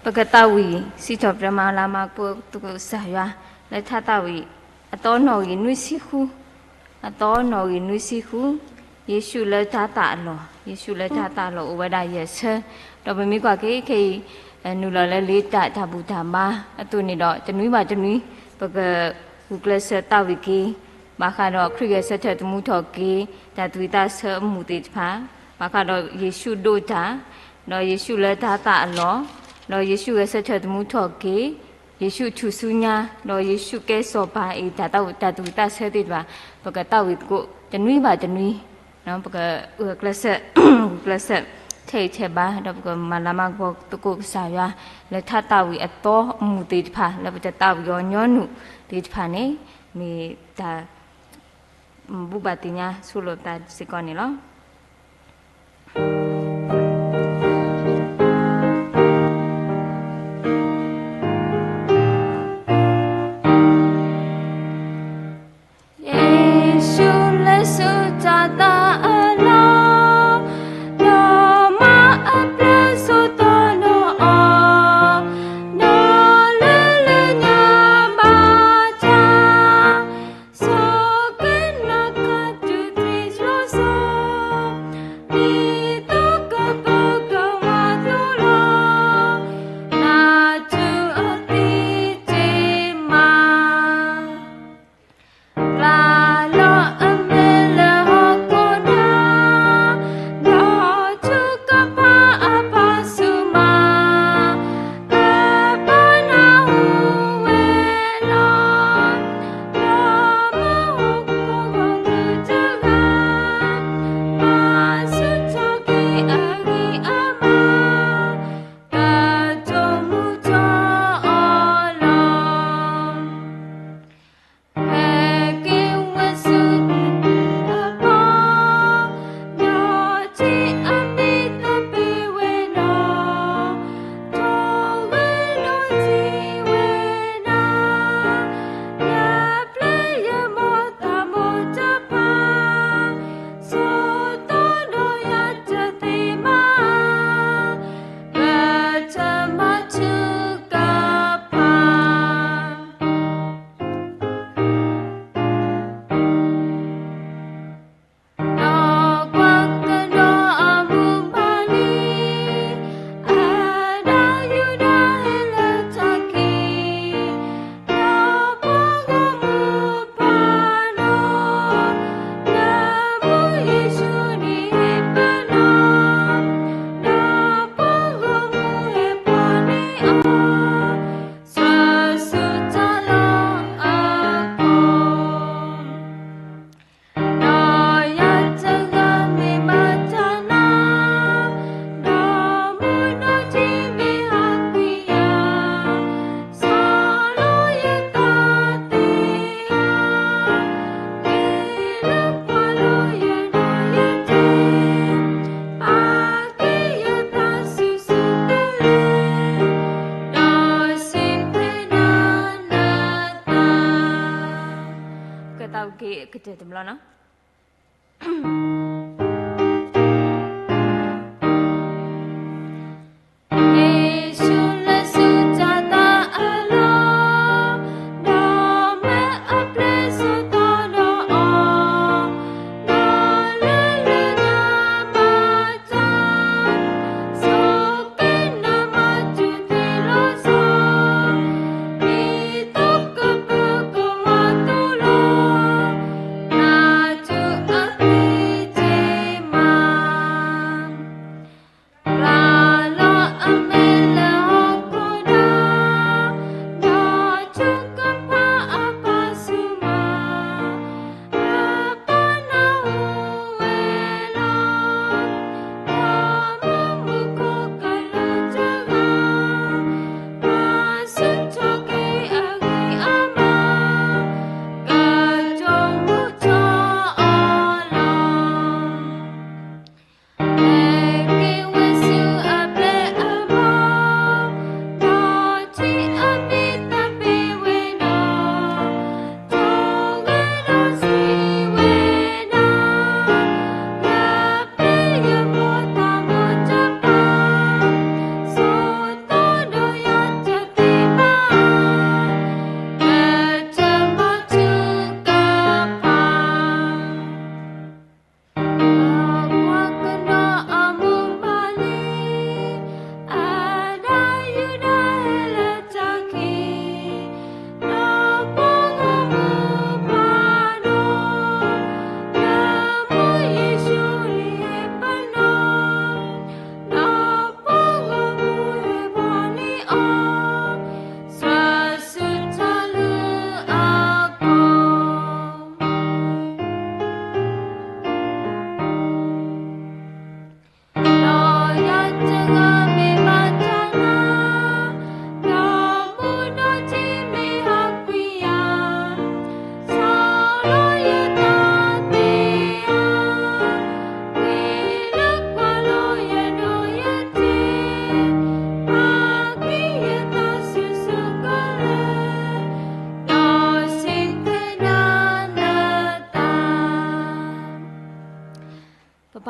ပကသးဝံၣ်စံးထီၣ်ပတြၢၤမၤလၤမၤကပီၤသကိးကစၢ်ယွၤ လၢထါသးဝံၣ် အသီနီၣ်ဂံၢ်နွံဆံဃု, အသီနီၣ်ဂံၢ်နွံဆံဃု, ယ့ၣ်ၡူးလၢတၤသၣ်အလီၢ်, ယ့ၣ်ၡူးလၢတၤသၣ်အလီၢ်အိၣ်ဝဲဒၣ်ယဲၢ်ဆၢ, ဒီးပမ့ၢ်ကွၢ်က့ၤခဲအံၤ နုာ်လီၤလၢလ့တၢ်တၢ်ဘူၣ်တၢ်ဘါအသိးန့ၣ်ဒီး တနွံဘၣ်တနွံ ပကဂုာ်ကျဲးစၢးသးဝံၣ်က့ၤ ဘၣ်ဃးဒီးခရံာ်ဂဲၤဆၢထၢၣ်သမူထီၣ်က့ၤ တၢ်သူၣ်ဝံၣ်သးဆၢအမူးသ့ၣ်တဖၣ်, ဘၣ်ဃးဒီးယ့ၣ်ၡူးဒိးတၢ်, ဒီးယ့ၣ်ၡူးလၢတၤသၣ်အလီၢ်, ဒီးယ့ၣ်ၡူးဂဲၤဆၢထၢၣ်သမူထီၣ်က့ၤ, ယ့ၣ်ၡူးထူၣ်စုညါ, ဒီးယ့ၣ်ၡူးကဲစီၤပၤအံၤ တၢ်သူၣ်ဝံၣ်သးဆၢသ့ၣ်တဖၣ် ပကသးဝံၣ်သကိး တနွံဘၣ်တနွံ ပကအုၣ်ကျဲးစၢး ဂုာ်ကျဲးစၢး ထဲအံၤထဲဘၣ် ဒီးပကမၤလၤမၤကပီၤသကိးကစၢ်ယွၤ လၢထါသးဝံၣ်အသီအမူးသ့ၣ်တဖၣ် လၢပတသးဝံၣ်အီၤညီနုၢ်သ့ၣ်တဖၣ်န့ၣ် မ့ၢ်တၢ် ဘူၣ်ဘၣ်သ့ၣ်ညါဆိလိာ်ပသးစ့ၢ်ကီးန့ၣ်လီၤ. ယ့ၣ်ၡူးလၢဆူတၤသၣ်အလီၢ်, ဒီးမၤအပျဲၢ်ဆိးသီဒီးအီၤ, ဒီးလၢလၢညါဘၣ်တၢ် ဆိးက့ၤနၤခါတုၤသံလီၤစီၤ, ဒ်သိးကပၢၤကဝီၤသိလီၤ, နၤတုၤအသံတ့ၢ်မး, ပျၢ်လီၤအမဲာ်လၢဟီၣ်ခိၣ်ဒီး, ဒီးထုကဖၣ်အပၢ်ဆူၣ်မး, အပၢ်နၢ်ဟူဝဲလီၤ. ဒီးမုၢ်ဟီၣ်ခိၣ်ဂီၤကတၢၢ်တဂၤ, မၤဆူၣ်ထီၣ်က့ၤအဂံၢ်အဘါ, ကတိၤမုာ်ထီၣ်အီၤလီၤ. ဟဲက့ၤဝဲဆူအပၢ်, ဒီးထံၣ်အမံၤသးပ့ၤဝဲဒီး, ထိၣ်ဂဲၤလိာ်ထံၣ်ဝဲဒၣ်, လၢပျဲၢ်ယမိၢ်သးမိၢ်တဖၣ်, ဆိးသီဒီးယၤတသ့မး, ပထမၤထုကဖၣ် ဒီးကွၢ်ကဒီးအမုၢ်မၤလံ, အဒၣ်ယူဒၤဟဲလၢတၢ်ခံ, ဒီးပှၤဂီၢ်မုၢ်ပာ်လီၤ, လၢမုၢ်ယ့ၣ်ၡူးန့ၣ်ဟဲပာ်လီၤ, ဒီးပှၤဂီၢ်မုၢ်ဟဲပာ်န့ၢ်အီၤ, ဆူတၢ်လီၢ်အကီၢ် ဒီးယၤတဂၤမ့ၢ်မၤတၢ်နၤ, ဒီးမုၢ်နီၢ်ထံမ့ၢ်ဟးကွံာ်ယၤ, ဆီၣ်လီၤယသးသ့ဧါ, မ့ၢ်လၢပှၤလီယၤဒီးယတဲ, ပာ်က့ၤယသးဆူၣ်ဆူၣ်သးလဲၣ်, ဒီးစံးဖဲနၤနၤသး ကသးအိၣ်က့ၤကတၢၢ်တဘျီနီၤ. ယ့ၣ်ၡူးလၢဆူတၤသၣ်အလီၢ်, ဒီးမၤအပျဲၢ်ဆိးသီဒီးအီၤ, ဒီးလၢလၢညါဘၣ်တၢ်, ဆိးက့ၤနၤမၤတုၤသံလီၤစီၤ, ဒ်သိးကပၢၤကဝီၤသိလီၤ, နၤတုၤအသံ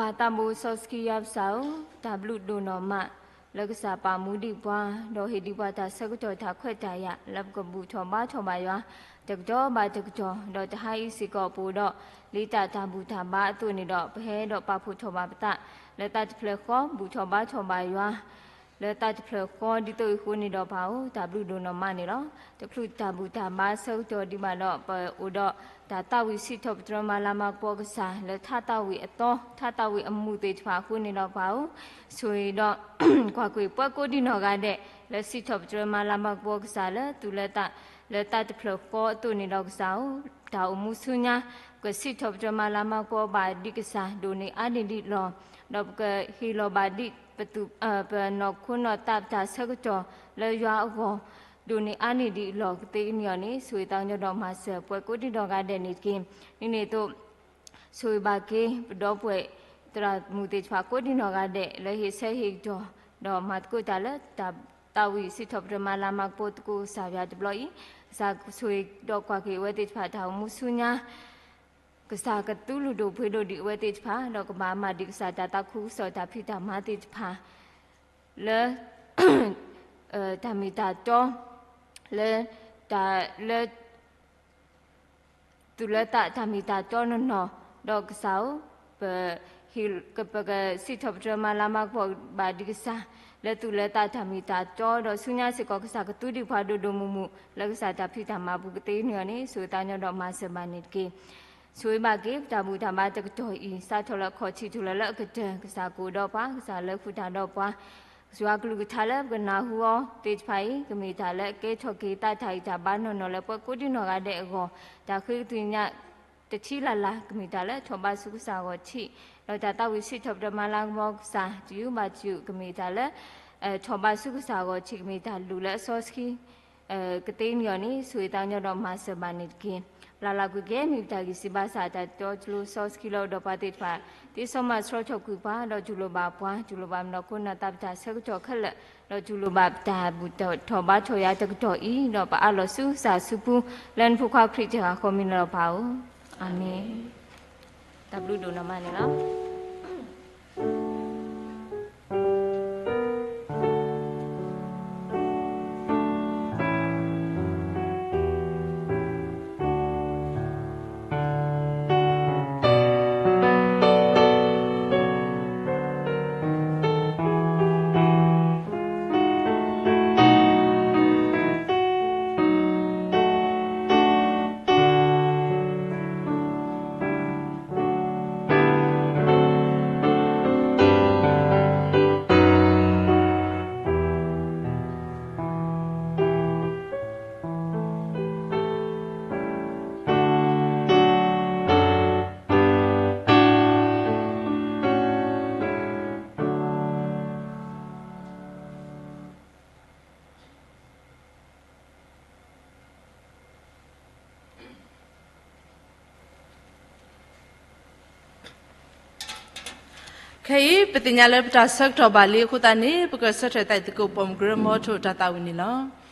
ပၢ်သးဘိစီဆှံယွၤပစၢ်ဧၢ, တၢ်ဘျုးဒိၣ်နီၢ်မး လၢကစၢ်ပာ်မူဒံးပှၤ, ဒီးဟ့ၣ်ဒံးပှၤတၢ်ဆၢကတီၢ်တၢ်ခွဲးတၢ်ယာ် လၢပကဘူၣ်ထီၣ်ဘါထီၣ်ဘၣ်ယွၤ တကတီၢ်ဘၣ်တကတီၢ်, ဒီးတဟါအံၤစ့ၢ်ကီးပအိၣ်ဒီး လံာ်တၢ်တၢ်ဘူၣ်တၢ်ဘါအသိးန့ၣ်ဒီး ပဟဲဒီးပာ်ဖှိၣ်ထီၣ်ဘၣ်ပသး လၢသးတဖျၢၣ်ဃီ ဘူၣ်ထီၣ်ဘါထီၣ်ဘၣ်ယွၤ လၢသးတဖျၢၣ်ဃီ ဒ်သိးအံၤအဃိန့ၣ်ဒီးပၢ်ဧၢ, တၢ်ဘျုးဒိၣ်နီၢ်မးန့ၣ်လီၤ. တချုးတၢ်ဘူၣ်တၢ်ဘါဆၢကတီၢ်ဒံးဘၣ်ဒီး ပအိၣ်ဒီးတၢ်သးဝံၣ်စံးထီၣ်ပတြၢၤမၤလၤမၤကပီၤကစၢ် လၢထးသးဝံၣ်အသီ ထးသးဝံၣ်အမူးသ့ၣ်တဖၣ်အဃိန့ၣ်ဒီးပၢ်ဧၢ, ဆိၣ်ဂ့ၤဒီး ကွၢ်ကွံာ်ပှၤကိးဒံနီၢ်ဂၤဒဲး လၢစံးထီၣ်ပတြၢၤမၤလၤမၤကပီၤကစၢ်လၢသူၣ်လၢသး လၢသးတဖျၢၣ်ဃီအသိးန့ၣ်ဒီးကစၢ်ဧၢ, တၢ်အိၣ်မူဆူညါ ပကစံးထီၣ်ပတြၢၤမၤလၤမၤကပီၤဘၣ်ဒံးကစၢ် ဒိၣ်န့ၢ်အါန့ၢ်ဒံးအလီၢ်, ဒီးပကဟ့ၣ်လီၤဘၣ်ဒံး ပသူၣ် ပနီၢ်ခိနီၢ်သးပတၢ်ဆၢကတီၢ် လၢယွၤအဂီၢ် ဒိၣ်န့ၢ်အါန့ၢ်ဒံးအလီၢ်ကသ့အနံၤအီၤန့ၣ် ဆိၣ်ဂ့ၤသးကညီၤဒီးမၤစၢၤပှၤကိးဒံနီၢ်ဂၤဒဲးန့ၣ်တက့ၢ်. ဒ်န့ၣ်အသိး ဆိၣ်ဂ့ၤဘၣ်က့ၤ ပဒီပုၢ်ဝဲၢ် သရၣ်မုၣ်သ့ၣ်တဖၣ်ကိးဒံနီၢ်ဂၤဒဲး လၢဟ့ၣ်ဆၢဟ့ၣ်ကတီၢ် ဒီးမၤသကိးတၢ်လၢတၢ်သးဝံၣ်စံးထီၣ်ပတြၢၤမၤလၤမၤကပီၤသကိးကစၢ်ယွၤတဘျီအံၤ, ကစၢ်ဆိၣ်ဂ့ၤဒီးကွၢ်က့ၤအဝဲသ့ၣ်တဖၣ်တၢ်အိၣ်မူဆူညါ ကစၢ်ကသူၣ်လုၢ်ဒိၣ်ပှ့ၤဒိၣ်ဒံးအဝဲသ့ၣ်တဖၣ် ဒီးကဘၣ်မၤဒံးကစၢ်တၢ်သးခုကစီၣ်တၢ်ဖံးတၢ်မၤသ့ၣ်တဖၣ် လၢ တၢ်မ့ၢ်တၢ်တီ လၢ တၢ်လၢ သူၣ်လၢသးတၢ်မ့ၢ်တၢ်တီနီၢ်နီၢ်, ဒီးကစၢ်ဧၢ, ပ ပကစံးထီၣ်ပတြၢၤမၤလၤမၤကပီၤဘၣ်ဒံးကစၢ် လၢသူၣ်လၢသးတၢ်မ့ၢ်တၢ်တီ, ဒီးဆူညါစ့ၢ်ကီးကစၢ်ကသူဒံးပှၤဒိၣ်ဒိၣ်မုၢ်မုၢ် လၢကစၢ်တၢ်ဖံးတၢ်မၤပူၤကသ့န့ၣ်အီၤန့ၣ် ဆိၣ်ဂ့ၤသးကညီၤဒီးမၤစၢၤဘၣ်န့ၣ်တက့ၢ်. ဆိၣ်ဂ့ၤဘၣ်က့ၤ ပတၢ်ဘူၣ်တၢ်ဘါတကတီၢ်အံၤ စးထီၣ်လၢအခီၣ်ထံးတုၤလီၤလၢအကတၢၢ် ကစၢ်ကအိၣ်ဒီးပှၤ ကစၢ်လၢဃုာ်တၢ်ဒီးပှၤ ယွၤကလုၢ်ကထါလၢပကနၢ်ဟူအီၤသ့ၣ်တဖၣ်အံၤ ကမ့ၢ်တၢ်လၢအကဲထီၣ်က့ၤသးတၢ်ဂံၢ်တၢ်ဘါနီၢ်နီၢ်လၢပှၤကိးဒံနီၢ်ဂၤဒဲးအဂီၢ်, တၢ်ဃ့ကသ့ၣ်ညါတထံၣ်လၢ်လၢ် ကမ့ၢ်တၢ်လၢထီၣ်ဘးဆူကစၢ်အဂီၢ်ထံး, ဒီးတၢ်သးဝံၣ်စံးထီၣ်ပတြၢၤမၤလၤကပီၤကစၢ် တယုၢ်ဘၣ်တယုၢ် ကမ့ၢ်တၢ်လၢ ထီၣ်ဘးဆူကစၢ်အဂီၢ်ထံး ကမ့ၢ်တၢ်လုၢ်လၢအစီဆှံ ကသ့န့ၣ်အီၤန့ၣ် ဆိၣ်ဂ့ၤသးကညီၤဒီးမၤစၢၤဘၣ်န့ၣ်တက့ၢ်. လၢ်လၢ်ကွံာ်က့ၤ မ့ၢ်ပတၢ်ဂံၢ်စၢ်ဘါစၢ်တၢ်တီကျိၤစီဆှံလၢအိၣ်ဒီးပှၤသ့ၣ်တဖၣ် သ့စီမၤဆှီထီၣ်ကွံာ်ပှၤ ဒီးတူၢ်လိာ်ဘၣ်ပှၤ တူၢ်လိာ်ဘၣ်ပနီၢ်ခိနီၢ်သးပတၢ်ဆၢကတီၢ်ခဲလၢာ် ဒီးတူၢ်လိာ်ဘၣ်ပတၢ်ဘူၣ်ထီၣ်ဘါထီၣ်ယၤတကတီၢ်အံၤ ဒီးပအးလီၤဆူကစၢ်အစုပူၤ လၢနဖိခွါခရံာ်တဂၤဃီမံၤလီၤပၢ်ဧၢ. အၤမ့ၣ်. တၢ်ဘျုးဒိၣ်နီၢ်မးန့ၣ်လီၤ. ခဲအံၤ ပသ့ၣ်ညါလၢပတၢ်ဆၢကတီၢ်ဘၣ်လံအဃိသတးန့ၣ် ပကဆၢထၢၣ်သးသကိးပိာ်မုၣ်ကရၢမိထိၣ်တၢ်သးဝံၣ်န့ၣ်လီၤ.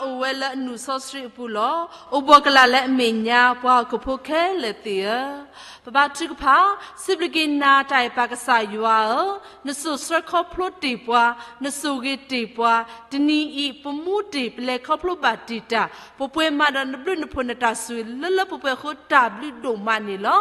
အိၣ်ဝဲလၢအနူၢ်စီဆှံအပူၤလီၤ. အိၣ်ဘှီၣ်ကလာ်လၢအမဲာ်ညါ ပှၤဟီၣ်ခိၣ်ဖိခဲလၢာ်သ့ၣ်ဧၢ, ပဘါထုကဖၣ်, စံးဘျုးက့ၤနၤ တၢ်အဲၣ်ပၢ်ကစၢ်ယွၤဧၢ, နစိာ်ဆှၢခီဖျိတ့ၢ်ပှၤ, နဆိၣ်ဂ့ၤတ့ၢ်ပှၤ, တနံၤအံၤ ပမူတ့ၢ် ပလဲၤခီဖျိဘၣ်တ့ၢ်တၢ်, ပပှဲၤမၤဒီးနဘျုးနဖှိၣ်နတၢ်ဆိၣ်ဂ့ၤ လၢလၢပှဲၤပှဲၤအဃိ တၢ်ဘျုးဒိၣ်မးန့ၣ်လီၤ.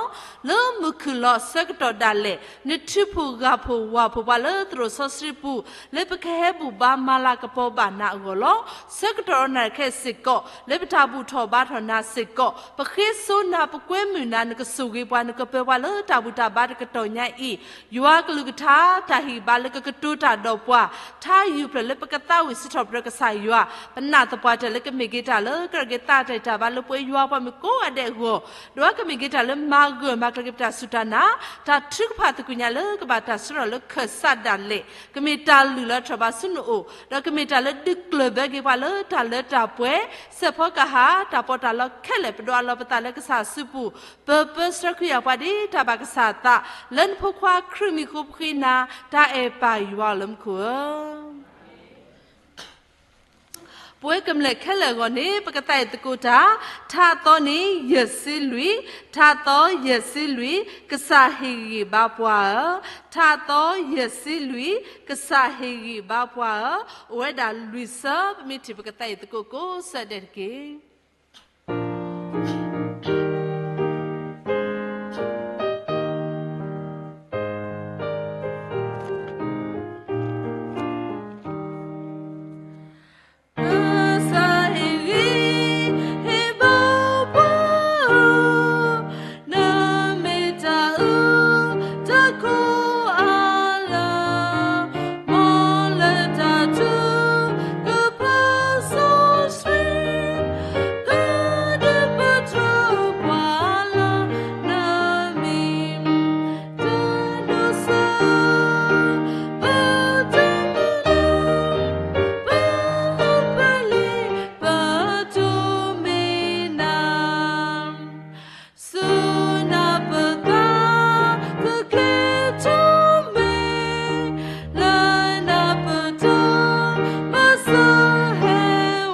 လၢမုၢ်ခုၣ်လီၤအဆၢကတီၢ်ဒၣ်လဲာ် နထုးဖှိၣ်ဂၢ်ဖှိၣ်ဝၢ်ဖှိၣ်ပှၤလၢသရိာ်စီဆှံပူၤ, လၢပကဟဲဘူၣ်ဘါမၤလၤကပီၤဘၣ်နၤအဂီၢ်လီၤ. ဆၢကတီၢ်ဒီးနၤခဲစ့ၢ်ကီး လၢပတၢ်ဘူၣ်ထီၣ်ဘါထီၣ်နၤစ့ၢ်ကီး ပဃ့စိနၤ ပကွဲမုာ်နၤ နကဆိၣ်ဂ့ၤပှၤ နကပၢၤပှၤလၢတၢ်ဘူၣ်တၢ်ဘါတကတီၢ်ညါအံၤ, ယွၤကလုၢ်ကထါ တၢ်ဟ့ၣ်ဘါလၢကကတိၤတၢ်ဒီးပှၤ, ထါယူၢ်ဖျၢၣ်လၢပကသးဝံၣ်စံးထီၣ်ပတြၢၤကစၢ်ယွၤ, ပနာ်သပှၢ်တၢၢ်လၢကမ့ၢ်က့ၤတၢ်လၢကရၢက့ၤသးတၢ်တၢ်ဘါလၢပဝဲယွၤပှၤမုၣ်ကိးဂၤဒဲးအဂီၢ်, ဒီးကမ့ၢ်က့ၤတၢ်လၢမၤဂၢၢ်မၤကျၢၤက့ၤပတၢ်စူၢ်တၢ်နာ်, တၢ်ထုကဖၣ်သကုၤညါလၢကဘၣ်တၢ်ဆှၢထီၣ်လၢခၢၣ်စးဒၣ်လဲာ်, ကမ့ၢ်တၢ်လုၢ်လၢထီၣ်ဘးဆူနအိၣ်, ဒီးကမ့ၢ်တၢ်လၢဒုးကျၢၢ်ဘၢက့ၤပှၤလၢတၢ်လၢတၢ်ပှဲၤ, စဲးဖီကဟၣ်, တၢ်ပီးတၢ်လီခဲလၢာ် ပဒိးအလီၢ်ပသးလၢကစၢ်စုပူၤ, ပၢပၢဆှၢခရံာ်အပှၤဒ်တၢ်ဘၣ်ကစၢ်အသး, လၢနဖိခွါခရံာ်မံၤဃိပဃ့နၤ, တၢ်အဲၣ်ပၢ်ယွၤလၢမူခိၣ်ဧၢ. ပဝဲကမျၢၢ်ခဲလၢာ်အဂီၢ်န့ၣ် ပကသးအံၤသကိးတၢ်, ထါအသီန့ၣ် ယဲၢ်ဆံလွံၢ်, ထါအသီယဲၢ်ဆံလွံၢ်, ကစၢ်ဟ့ၣ်ဂံၢ်ဘါပှၤဧၢ, ထါအသီယဲၢ်ဆံလွံၢ်, ကစၢ်ဟ့ၣ်ဂံၢ်ဘါပှၤဧၢ, အိၣ်ဝဲဒၣ်လွံၢ်ဆၢ, ပမ့ၢ်ထံၣ်ပကသးအံၤသကိးကိးဆၢဒဲးတက့ၢ်. ဆူနၢ်ပၢၢ်သး ကက့ၤထီၣ်မ့ၢ် လၢနၢ်ပၢၢ်တၢ် မၤစၢၤဟဲ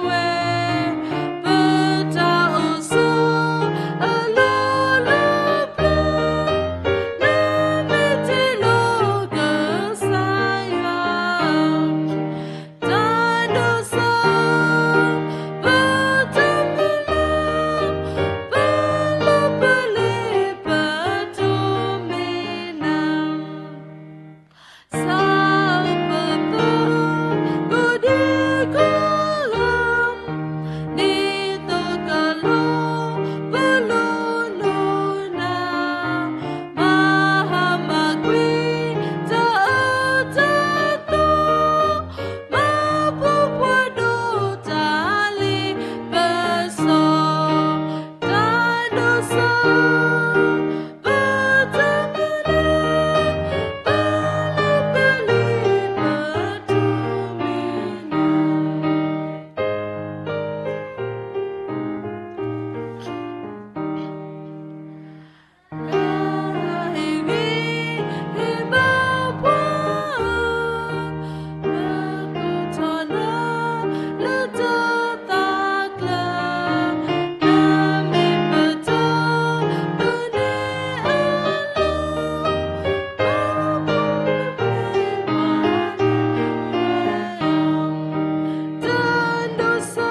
ဝဲ ပတၢ်အိၣ်ဆိး အလီၢ်လၢပျၢၤ နမ့ၢ်တ့ၢ်လီၤကစၢ်ယွၤ တၢ်ဒိးစၢ် ပတၢ်မုၢ်လၢ် ပလီၢ်ပလ့ၤ ပဒိးမ့ၢ်နၤ ဆၢပသး ကိးဒံကိးဂၤ ဒ်သိးကလီၤ ပလိၤနီၢ်နၤ မၤဟါမၤကွံာ် တၢ်အၢတၢ်သီ မၤပှဲၤပှၤဒီးတၢ်လ့ပစီ တၢ်ဒိးစၢ် ပတၢ်မုၢ်လၢ် ပလီၢ်ပလ့ၤ ပဒိးမ့ၢ်နၤ ဟ့ၣ်ဂံၢ်ဟ့ၣ်ဘါပှၤ မၤကိးထီၣ်နၤ လၢတၢ်သးကျၢၤ နမ့ၢ်ပတၢ်ပန့ၢ်အလီၢ် ပပှဲၤပှဲၤပှဲၤ တၢ်ဒိးစၢ်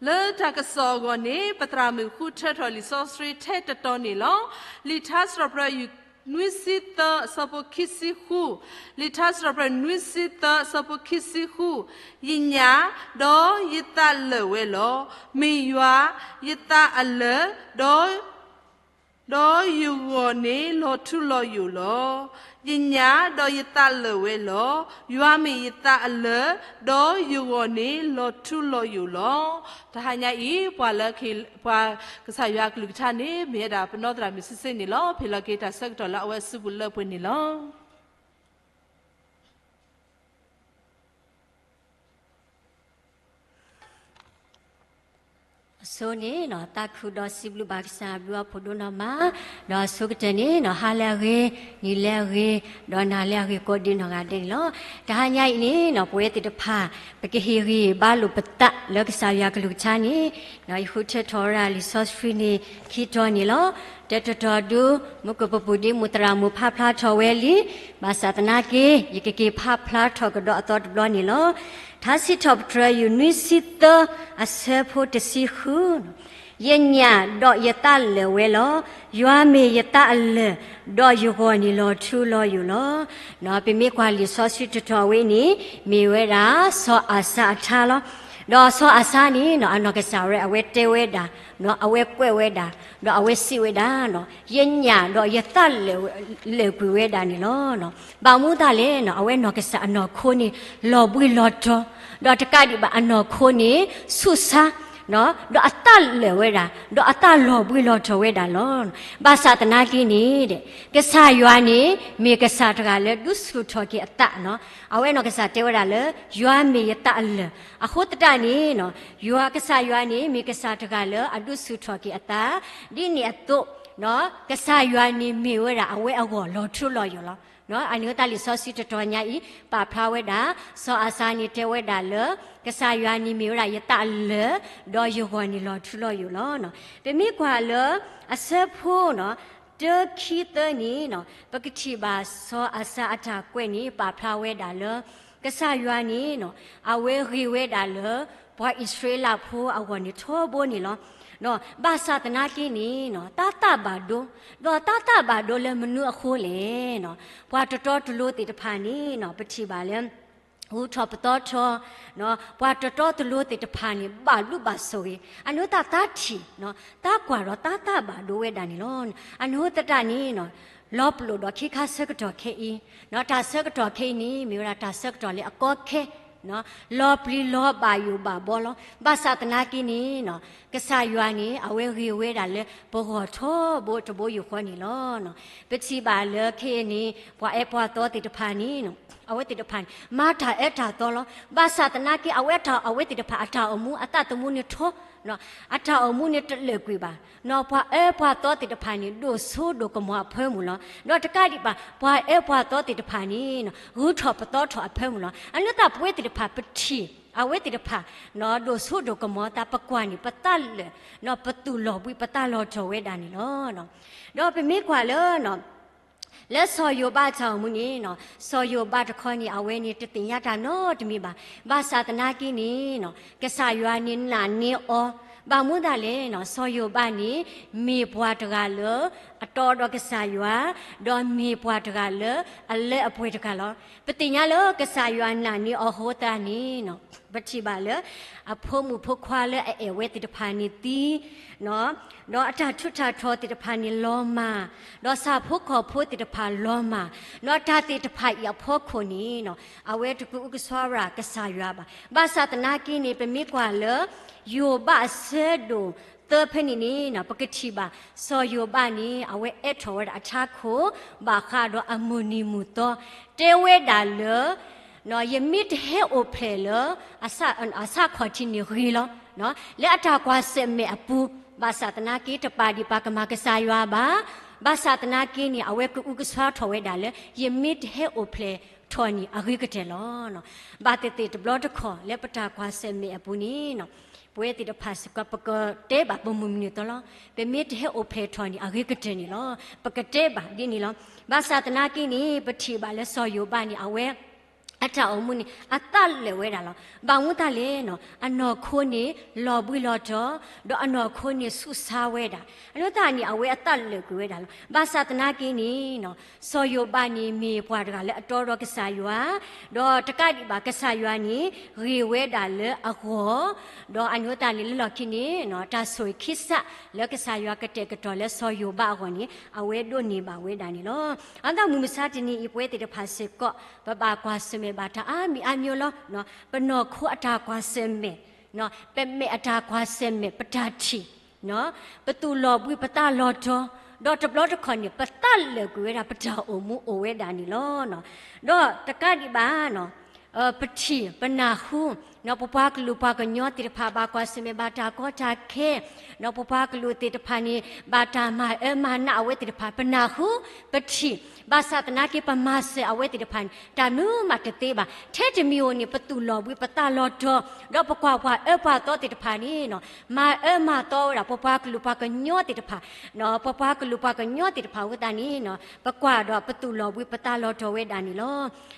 လၢတၢ်ကစီၣ်အဂီၢ်န့ၣ် ပသရၣ်မုၣ်ဃုထၢထီၣ်လံာ်စီဆှံထဲတတီၤန့ၣ်လီၤ. လံာ်ထါစံးထီၣ်ပတြၢၤ နွံဆံသၢအဆၢဖိခံဆံဃု, လံာ်ထါစံးထီၣ်ပတြၢၤ နွံဆံသၢအဆၢဖိခံဆံဃု, ယညၣ်ဒီးယသးလၢာ်ဝဲလီၤ. မ့ၢ်ယွၤယသးအလၢာ်ဒီး ဒီးယဂီၢ်န့ၣ်လီၤထူလီၤယိာ်လီၤ. ယညၣ်ဒီးယသးလၢာ်ဝဲလီၤ. ယွၤမ့ၢ်ယသးအလၢာ်, ဒီးယဂီၢ်န့ၣ်လီၤထူလီၤယိာ်လီၤ. တဟါညါအံၤ ပှၤလၢ ပှၤကစၢ်ယွၤအကလုၢ်ကထါန့ၣ် မ့ၢ်ဝဲဒၣ်ပနီၢ်သရၣ်မုၣ်စ့စ့န့ၣ်လီၤ. ဖဲလီၤက့ၤတၢ်ဆၢကတီၢ်လၢအဝဲအစုပူၤလၢပှဲၤန့ၣ်လီၤ. ဆိန့ၣ် သးခုဒီးစံးဘျုးဘၣ်ကစၢ်အဘျုးအဖှိၣ်ဒိၣ်နီၢ်မး, ဒီးဆိကတၢၢ်န့ၣ် ဟါလၢအဂ့ၤ, နံၤလၢအဂ့ၤ, ဒီးနၤလၢအဂ့ၤကိးဒံးနီၢ်ဂၤဒဲးန့ၣ်လီၤ. တဟါညါအံၤန့ၣ် ပဝဲသ့ၣ်တဖၣ် ပကဟ့ၣ်ဂံၢ်ဘါလိာ်ပသးလၢကစၢ်ယွၤကလုၢ်ကထါန့ၣ်, ယဃုထၢထီၣ်ဝဲဒၣ်လံာ်စီဆှံန့ၣ် ခံတီၤန့ၣ်လီၤ. တၢတတီၤဒု မူကပိာ်ပူၤဒ်မူသရၣ်မုၣ်ဖးဖျါထီၣ်ဝဲလံ, ဘၣ်ဆၣ်သနာ်က့ ယကက့ၤဖးဖျါထီၣ်ကဒီးအသီတဘျီန့ၣ်လီၤ. ထါစံးထီၣ်ပတြၢၤ ယူၢ်နွံဆံသၢ အဆၢဖိတဆံဃု, ယညၣ်ဒီးယသးလၢာ်ဝဲလီၤ. ယွၤမ့ၢ်ယသးအလၢာ်, ဒီးယဂီၢ်န့ၣ်လီၤထူလီၤယိာ်လီၤ. ပမ့ၢ်ကွၢ်လံာ်စီဆှံတတီၤဝဲန့ၣ် မ့ၢ်ဝဲဒၣ် စီၤအၤစါအထါလီၤ. ဒီးစီၤအၤစါန့ၣ် အနီၢ်ကစၢ်ဝဲအဝဲတဲဝဲဒၣ်, အဝဲကွဲးဝဲဒၣ်, ဒီးအဝဲစံးဝဲဒၣ်, ယညၣ်ဒီးယသးလၢာ်ကွံာ်ဝဲဒၣ်န့ၣ်လီၤ. ဘၣ်မနုၤအဃိလဲၣ်, အဝဲနီၢ်ကစၢ်အနီၢ်ခိန့ၣ် လီၤဘှံးလီၤတီၤ, ဒီးတကးဒံးဘၣ်အနီၢ်ခိန့ၣ် ဆူးဆါ ဒီးအသးလၢာ်ဝဲဒၣ်, ဒီးအသးလီၤဘှံးလီၤတီၤဝဲဒၣ်လီၤ. ဘၣ်ဆၣ်သနာ်က့န့ၣ် ကစၢ်ယွၤန့ၣ် မ့ၢ်ကစၢ်တဂၤလၢဒုးဆူၣ်ထီၣ်က့ၤအသး, အဝဲနီၢ်ကစၢ်တဲဝဲဒၣ်လၢ ယွၤမ့ၢ်ယသးအလၢာ်. အဃိသတးန့ၣ် ယွၤကစၢ်ယွၤန့ၣ် မ့ၢ်ကစၢ်တဂၤလၢအဒုးဆူၣ်ထီၣ်က့ၤအသး, ဒ်န့ၣ်အသိး ကစၢ်ယွၤန့ၣ်မ့ၢ်ဝဲဒၣ်အဝဲအဂီၢ်လီၤထူလီၤယိာ်လီၤ. အန့ၣ်သတးလံာ်စီဆှံတတီၤညါအံၤ ပာ်ဖျါဝဲဒၣ် စီၤအၤစါန့ၣ်တဲဝဲဒၣ်လၢ ကစၢ်ယွၤန့ၣ်မ့ၢ်ဝဲဒၣ်ယသးအလၢာ်, ဒီးယဂီၢ်န့ၣ်လီၤထူလီၤယိာ်လီၤ. ပမ့ၢ်ကွၢ်လၢ အဆၢဖိ တၢ ခံ သၢန့ၣ် ပကထံၣ်ဘၣ်စီၤအၤစါအတၢ်ကွဲးန့ၣ် ပာ်ဖျါဝဲဒၣ်လၢ ကစၢ်ယွၤန့ၣ် အဝဲဂ့ၤဝဲဒၣ်လၢ ပှၤအံၣ်စရ့လးဖိအဂီၢ်န့ၣ်ထီဘိန့ၣ်လီၤ. ဘၣ်ဆၣ်သနာ်က့န့ၣ် တၢ်သးဘၣ်ဒိ, ဒီးတၢ်သးဘၣ်ဒိလၢမနုၤအဃိလဲၣ်. ပှၤတတီတလိၤသ့ၣ်တဖၣ်န့ၣ် ပထံၣ်ဘၣ်လၢ ဂုၤထီၣ်ပသီထီၣ်, ပှၤတတီတလိၤသ့ၣ်တဖၣ်န့ၣ် ဘၣ်လုၢ်ဘၣ်ဆိၣ်ဂ့ၤ, အန့ၣ်သးသးထံၣ်, သးကွၢ်ဒီးတၢ်သးဘၣ်ဒိဝဲဒၣ်န့ၣ်လီၤ. အန့ၣ်သတးန့ၣ် လီၤပလိာ်ဒီးခံခါဆၢကတီၢ်ခဲအံၤ, တၢ်ဆၢကတီၢ်ခဲအံၤန့ၣ် မ့ၢ်ဝဲဒၣ်တၢ်ဆၢကတီၢ်လၢအကီခဲ, လီၤပျံၤလီၤဘၣ်ယိၣ်ဘၣ်ဘီလီၤ. ဘၣ်ဆၣ်သနာ်က့န့ၣ် ကစၢ်ယွၤန့ၣ် အဝဲဂ့ၤဝဲဒၣ်လၢပဂီၢ်ထီဘိတဘိယူၢ်ဃီန့ၣ်လီၤ. ပထံၣ်ဘၣ်လၢခဲအံၤန့ၣ် ပှၤအဲၣ်ပှၤသီသ့ၣ်တဖၣ်န့ၣ် အဝဲသ့ၣ်တဖၣ်န့ၣ် မၤတၢ်အၢတၢ်သီလီၤ. ဘၣ်ဆၣ်သနာ်က့ အဝဲတၢ် အဝဲသ့ၣ်တဖၣ်အတၢ်အိၣ်မူအသးသမူန့ၣ်ထီ, အတၢ်အိၣ်မူန့ၣ်တလၢာ်ကွံာ်ဘၣ်. ပှၤအၢပှၤသီသ့ၣ်တဖၣ်န့ၣ် ဒိၣ်စိဒိၣ်ကမီၤအဖၢမုၢ်လီၤ. ဒီးတကးဒံးဘၣ် ပှၤအၢပှၤသီသ့ၣ်တဖၣ်န့ၣ် ဂုၤထီၣ်ပသီထီၣ်အဖၢမုၢ်လီၤ. အန့ၣ်သတးပဝဲသ့ၣ်တဖၣ်ပထံၣ် အဝဲသ့ၣ်တဖၣ် ဒိၣ်စိဒိၣ်ကမီၤသး ပကွၢ်န့ၣ် ပသးလၢာ်, ပသူၣ်လီၤဘှံးပသးလီၤထီၣ်ဝဲဒၣ်န့ၣ်လီၤ. ဒီးပမ့ၢ်ကွၢ်လၢ လၢစီၤယိၤဘးအတၢ်အိၣ်မူန့ၣ် စီၤယိၤဘးတခီန့ၣ် အဝဲန့ၣ်တသ့ၣ်ညါတၢ်နီတမံၤဘၣ်. ဘၣ်ဆၣ်သနာ်က့န့ၣ် ကစၢ်ယွၤန့ၣ်နာ်န့ၢ်အီၤ, ဘၣ်မနုၤအဃိလဲၣ်, စီၤယိၤဘးန့ၣ် မ့ၢ်ပှၤတဂၤလၢ အတီဒီးကစၢ်ယွၤ, ဒီးမ့ၢ်ပှၤတဂၤလၢ အလၢအပှဲၤတဂၤလီၤ. ပသ့ၣ်ညါလၢကစၢ်ယွၤနာ်န့ၢ်အီၤအဃိသတးန့ၣ် ပထံၣ်ဘၣ်လၢ အဖိမုၣ်ဖိခွါလၢအအဲၣ်ဝဲသ့ၣ်တဖၣ်န့ၣ်သံ ဒီးအတၢ်ထူးတၢ်တီၤသ့ၣ်တဖၣ်န့ၣ်လီၤမၢ်, ဒီးဆၣ်ဖိကီၢ်ဖိသ့ၣ်တဖၣ်လီၤမၢ်, ဒီးတၢ်သ့ၣ်တဖၣ်အံၤအဖီခိၣ်န့ၣ် အဝဲတကအုကစွါဝဲဒၣ်ကစၢ်ယွၤဘၣ်. ဘၣ်ဆၣ်သနာ်က့န့ၣ် ပမ့ၢ်ကွၢ်လၢ ယိၤဘးအဆၢဒိၣ်သၢဖဲန့ၣ်န့ၣ် ပကထံၣ်ဘၣ် စီၤယိၤဘးန့ၣ် အဝဲအဲၣ်ထီၣ်ဝဲဒၣ်အထးခိၣ် ဘၣ်ဃးဒီးအမုၢ်နံၤမုၢ်သီ တဲဝဲဒၣ်လၢ ယမ့ၢ်တဟဲအိၣ်ဖျဲၣ်လၢ အဆၣ်ခီၣ်ထံးန့ၣ်ဂ့ၤလီၤ. လၢအတၢ်ကွၢ်ဆၢၣ်မဲာ်အပူၤ ဘၣ်ဆၣ်သနာ်က့ တပာ်ဒံးပာ်ကမၣ်ကစၢ်ယွၤဘၣ်. ဘၣ်ဆၣ်သနာ်က့န့ၣ် အဝဲကအုကစွါထီၣ်ဝဲဒၣ်လၢ ယမ့ၢ်တဟဲအိၣ်ဖျဲၣ်ထီၣ်န့ၣ်အဂ့ၤကတၢၢ်လီၤ. ဘၣ်သ့ၣ်သ့ၣ်တဘျီတခီၣ်လၢပတၢ်ကွၢ်ဆၢၣ်မဲာ်အပူၤန့ၣ် ပဝဲသ့ၣ်တဖၣ်စ့ၢ်ကီး ပကတဲဘၣ်ပမုၢ်မနုၤသီလီၤ. ပမ့ၢ်တဟဲအိၣ်ဖျဲၣ်ထီၣ်န့ၣ် အဂ့ၤကတၢၢ်န့ၣ်လီၤ. ပကတဲဘၣ်ဒ်န့ၣ်လီၤ. ဘၣ်ဆၣ်သနာ်က့န့ၣ် ပထံၣ်ဘၣ်လၢစီၤယိၤဘးန့ၣ် အဝဲ အတၢ်အိၣ်မူန့ၣ် အသးလၢာ်ဝဲဒၣ်လီၤ. ဘၣ်မနုၤအဃိလဲၣ်, အနီၢ်ခိန့ၣ် လီၤဘှံးလီၤတီၤ, ဒီးအနီၢ်ခိန့ၣ်ဆူးဆါဝဲဒၣ်. အန့ၣ်သတးန့ၣ် အဝဲအသးလၢာ်ကွံာ်ဝဲဒၣ်လီၤ. ဘၣ်ဆၣ်သနာ်က့န့ၣ် စီၤယိၤဘးန့ၣ် မ့ၢ်ပှၤတဂၤလၢအတီဒီးကစၢ်ယွၤ, ဒီးတကးဒံးဘၣ်ကစၢ်ယွၤန့ၣ် ဂ့ၤဝဲဒၣ်လၢအဂီၢ်, ဒီးအန့ၣ်သတးန့ၣ် လၢလီၢ်ခံန့ၣ် တၢ်ဆိၣ်ဂ့ၤခံစးလၢကစၢ်ယွၤကတဲာ်ကတီၤလၢစီၤယိၤဘးအဂီၢ်န့ၣ် အဝဲဒိးန့ၢ်ဘၣ်ဝဲဒၣ်န့ၣ်လီၤ. အဃိသတးမုၢ်မဆါတနံၤအံၤ ပဝဲသ့ၣ်တဖၣ်စ့ၢ်ကီး ပဘၣ်ကွၢ်ဆၢၣ်မဲာ်ဘၣ်တၢ်အါမံၤအါမျိၤလီၤ. ပနီၢ်ခိအတၢ်ကွၢ်ဆၢၣ်မဲာ်, ပမဲာ်အတၢ်ကွၢ်ဆၢၣ်မဲာ် ပတၢ်ထံၣ် ပသူၣ်လီၤဘှံးပသးလီၤတီၤ, ဒီးတဘျီတခီၣ်န့ၣ် ပသးလၢာ်ကွံာ်ဝဲဒၣ်ပတၢ်အိၣ်မူအိၣ်ဝဲဒၣ်န့ၣ်လီၤ. ဒီးတကးဒံးဘၣ် ပထံၣ်ပနၢ်ဟူ ဒီးပပှၤကလုာ်ပှၤကညီသ့ၣ်တဖၣ် ဘၣ်ကွၢ်ဆၢၣ်မဲာ်ဘၣ်တၢ်ကီတၢ်ခဲ, ဒီးပပှၤကလုာ်သ့ၣ်တဖၣ်န့ၣ် ဘၣ်တၢ်မၤအၢမၤနးအဝဲသ့ၣ်တဖၣ် ပနၢ်ဟူပထံၣ်, ဘၣ်ဆၣ်သနာ်က့ ပမၤစၢၤအဝဲသ့ၣ်တဖၣ်န့ၣ် တၢ်မနုၤမးတသ့ဘၣ်. ထဲတမံၤဧိၤန့ၣ် ပသူၣ်လီၤဘှံးပသးလီၤတီၤ, ဒီးပကွၢ်ပှၤအၢပှၤသီသ့ၣ်တဖၣ်န့ၣ် မၤအၢမၤသီဝဲဒၣ် ပပှၤကလုာ်ပှၤကညီသ့ၣ်တဖၣ်, ပပှၤကလုာ်ပှၤကညီသ့ၣ်တဖၣ်အဃိသတးန့ၣ် ပကွၢ်ဒီးပသူၣ်လီၤဘှံးပသးလီၤတီၤဝဲဒၣ်န့ၣ်လီၤ.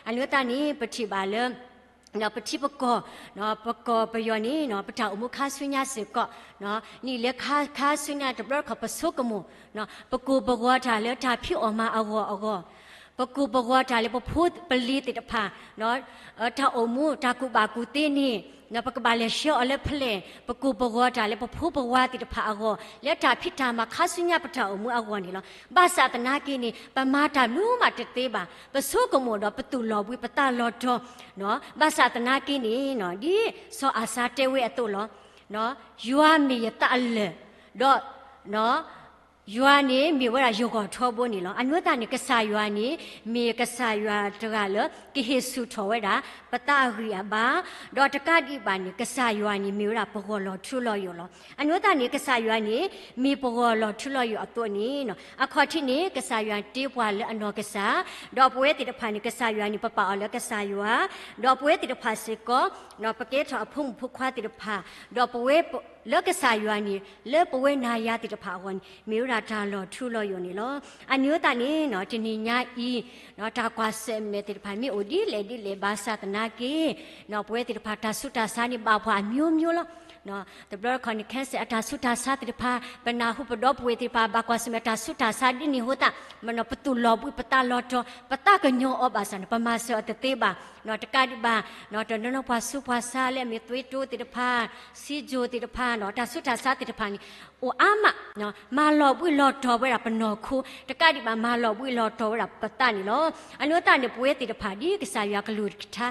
အန့ၣ်သတးန့ၣ် ပထံၣ်ဘၣ်လၢ ပထံပကီၢ်, ပကီၢ်ပယီၤန့ၣ် ပတၢ်အိၣ်မူခါဆူညါစ့ၢ်ကီး, နံၣ်လၢခါဆူညါတဘျီတခီၣ် ပဆိကမိၣ်, ပကိၢ်ပဂီၤတၢ်လၢတၢ်ဖံးအီၣ်မၤအဂီၢ်အဂီၢ်, ပကိၢ်ပဂီၤတၢ်လၢပဖိပလံၤသ့ၣ်တဖၣ် တၢ်အိၣ်မူတၢ်ကူၣ်ဘၣ်ကူၣ်သ့န့ၣ် ပကဘၣ်လဲၤဆှၢအီၤလၢဖဲလဲၣ်, ပကိၢ်ပဂီၤတၢ်လၢပဖိပဝၤသ့ၣ်တဖၣ်အဂီၢ် လၢတၢ်ဖံးတၢ်မၤခါဆူညါပတၢ်အိၣ်မူအဂီၢ်န့ၣ်လီၤ. ဘၣ်ဆၣ်သနာ်က့န့ၣ် ပမၤတၢ်မနုၤမးတသ့ဘၣ်. ပဆိကမိၣ်ဒီးပသူၣ်လီၤဘှံးပသးလီၤတီၤ, ဘၣ်ဆၣ်သနာ်က့န့ၣ် ဒ်စီၤအၤစါတဲဝဲအသိးလီၤ. ယွၤမ့ၢ်ယသးအလၢၢ်, ဒီး ယွၤန့ၣ်မ့ၢ်ဝဲဒၣ်ယဂီၢ်ထီဘိန့ၣ်လီၤ. အန့ၣ်သတးန့ၣ် ကစၢ်ယွၤန့ၣ် မ့ၢ်ကစၢ်ယွၤတဂၤလၢ ကဟ့ၣ်ဆူၣ်ထီၣ်ဝဲဒၣ် ပသးအဂံၢ်အဘါ, ဒီးတကးဒံးဘၣ်န့ၣ် ကစၢ်ယွၤန့ၣ် မ့ၢ်ဝဲဒၣ်ပဂီၢ်လီၤထူလီၤယိာ်လီၤ. အန့ၣ်သတးန့ၣ် ကစၢ်ယွၤန့ၣ် မ့ၢ်ပဂီၢ်လီၤထူလီၤယိာ်အသိးန့ၣ် အခီၣ်ထံးန့ၣ် ကစၢ်ယွၤတ့ပှၤလၢအနီၢ်ကစၢ်, ဒီးပဝဲသ့ၣ်တဖၣ်န့ၣ် ကစၢ်ယွၤန့ၣ် ပပာ်အီၤလၢကစၢ်ယွၤ, ဒီးပဝဲသ့ၣ်တဖၣ်စ့ၢ်ကီး ပကဲထီၣ်အဖိမုၣ်ဖိခွါသ့ၣ်တဖၣ်, ဒီးပဝဲလၢကစၢ်ယွၤန့ၣ် လၢပဝဲနၤယၤသ့ၣ်တဖၣ်အဂီၢ်န့ၣ် မ့ၢ်ဝဲဒၣ်တၢ်လီၤထူလီၤယိာ်န့ၣ်လီၤ. အန့ၣ်သတးန့ၣ် တနံၤညါအံၤ တၢ်ကွၢ်ဆၢၣ်မဲာ်သ့ၣ်တဖၣ်မ့ၢ်အိၣ်ဒ်လဲၣ်ဒ်လဲၣ်ဘၣ်ဆၣ်သနာ်က့ ပဝဲသ့ၣ်တဖၣ်တၢ်ဆူးတၢ်ဆါန့ၣ်ဘၣ်ပှၤအမျိုးမျိုးလီၤ. တဘျီတခီၣ်န့ၣ် cancer အတၢ်ဆူးတၢ်ဆါသ့ၣ်တဖၣ် ပနၢ်ဟူပဒီပုၢ်ဝဲၢ်သ့ၣ်တဖၣ် ဘၣ်ကွၢ်ဆၢၣ်မဲာ်တၢ်ဆူးတၢ်ဆါဒ်န့ၣ်အဃိသတး ပသူၣ်လီၤဘှံးပသးလီၤတီၤ ပသးကညီၤအီၤဘၣ်ဆၣ်န့ၣ် ပမၤစၢၤအီၤတသ့ဘၣ်. တကးဒံးဘၣ် တနီၤနီၤပှၤဆူးပှၤဆါလၢအမ့ၢ်သွေးတိုးသ့ၣ်တဖၣ် ဆီးချိုသ့ၣ်တဖၣ် တၢ်ဆူးတၢ်ဆါသ့ၣ်တဖၣ်န့ၣ် အိၣ်အါမး မၤလီၤဘှံးလီၤတီၤဝဲဒၣ်ပနီၢ်ခိ တကးဒံးဘၣ် မၤလီၤဘှံးလီၤတီၤဝဲဒၣ်ပသးန့ၣ်လီၤ. အန့ၣ်သတးန့ၣ် ပဝဲသ့ၣ်တဖၣ်ဒ်ကစၢ်ယွၤကလုၢ်ကထါ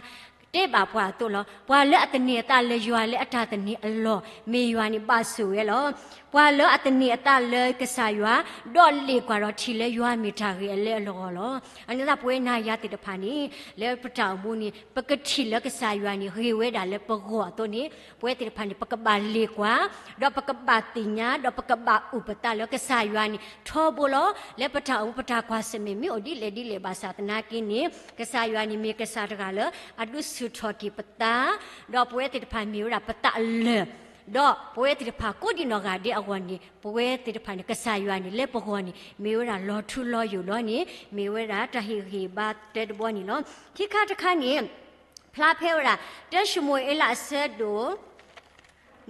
တဲဘၣ်ပှၤအသိးလီၤ. ပှၤလၢအသန့ၤအသးလၢယွၤလၢအတၢ်သန့ၤအလီၢ် မ့ၢ်ယွၤန့ၣ်ဘၣ်ဆိၣ်ဝဲလီၤ. ပှၤလၢအသန့ၤအသးလၢကစၢ်ယွၤ ဒီးလ့ၣ်ကွၢ်ဒီးထံၣ်လၢယွၤမ့ၢ်တၢ်ဂ့ၤအလၢအလီၢ်လီၤ. အန့ၣ်သတးပဝဲနၤယၤသ့ၣ်တဖၣ်န့ၣ် လၢပတၢ်အိၣ်မူန့ၣ် ပကထံၣ်လၢကစၢ်ယွၤန့ၣ် ဂ့ၤဝဲဒၣ်လၢပဂီၢ်အသိးန့ၣ် ပဝဲသ့ၣ်တဖၣ်န့ၣ် ပကဘၣ်လ့ၣ်ကွၢ် ဒီးပကဘၣ်သ့ၣ်ညါ ဒီးပကဘၣ်အုၣ်ပသးလၢကစၢ်ယွၤန့ၣ် ထီဘိလီၤ. လၢပတၢ်အိၣ်မူပတၢ်ကွၢ်ဆၢၣ်မဲာ်မ့ၢ်အိၣ်ဒ်လဲၣ်ဒ်လဲၣ်ဘၣ်ဆၣ်သနာ်က့န့ၣ် ကစၢ်ယွၤန့ၣ်မ့ၢ်ကစၢ်တဂၤလၢ အဒုးဆူၣ်ထီၣ်က့ၤပသး ဒီးပဝဲသ့ၣ်တဖၣ်မ့ၢ်ဝဲဒၣ်ပသးအလၢၢ် ဒီးပဝဲသ့ၣ်တဖၣ်ကိးဒံးနီၢ်ဂၤဒဲးအဂီၢ်န့ၣ် ပဝဲသ့ၣ်တဖၣ်န့ၣ် ကစၢ်ယွၤန့ၣ် လၢပဂီၢ်န့ၣ် မ့ၢ်ဝဲဒၣ်လီၤထူလီၤယိာ်လီၤန့ၣ် မ့ၢ်ဝဲဒၣ်တၢ်ဟ့ၣ်ဂံၢ်ဘါတဲတဘီန့ၣ်လီၤ. ခံခါတခါန့ၣ် ဖျါဖဲဝဲဒၣ် တၢၡမူၤအ့လးအဆၢဒိၣ်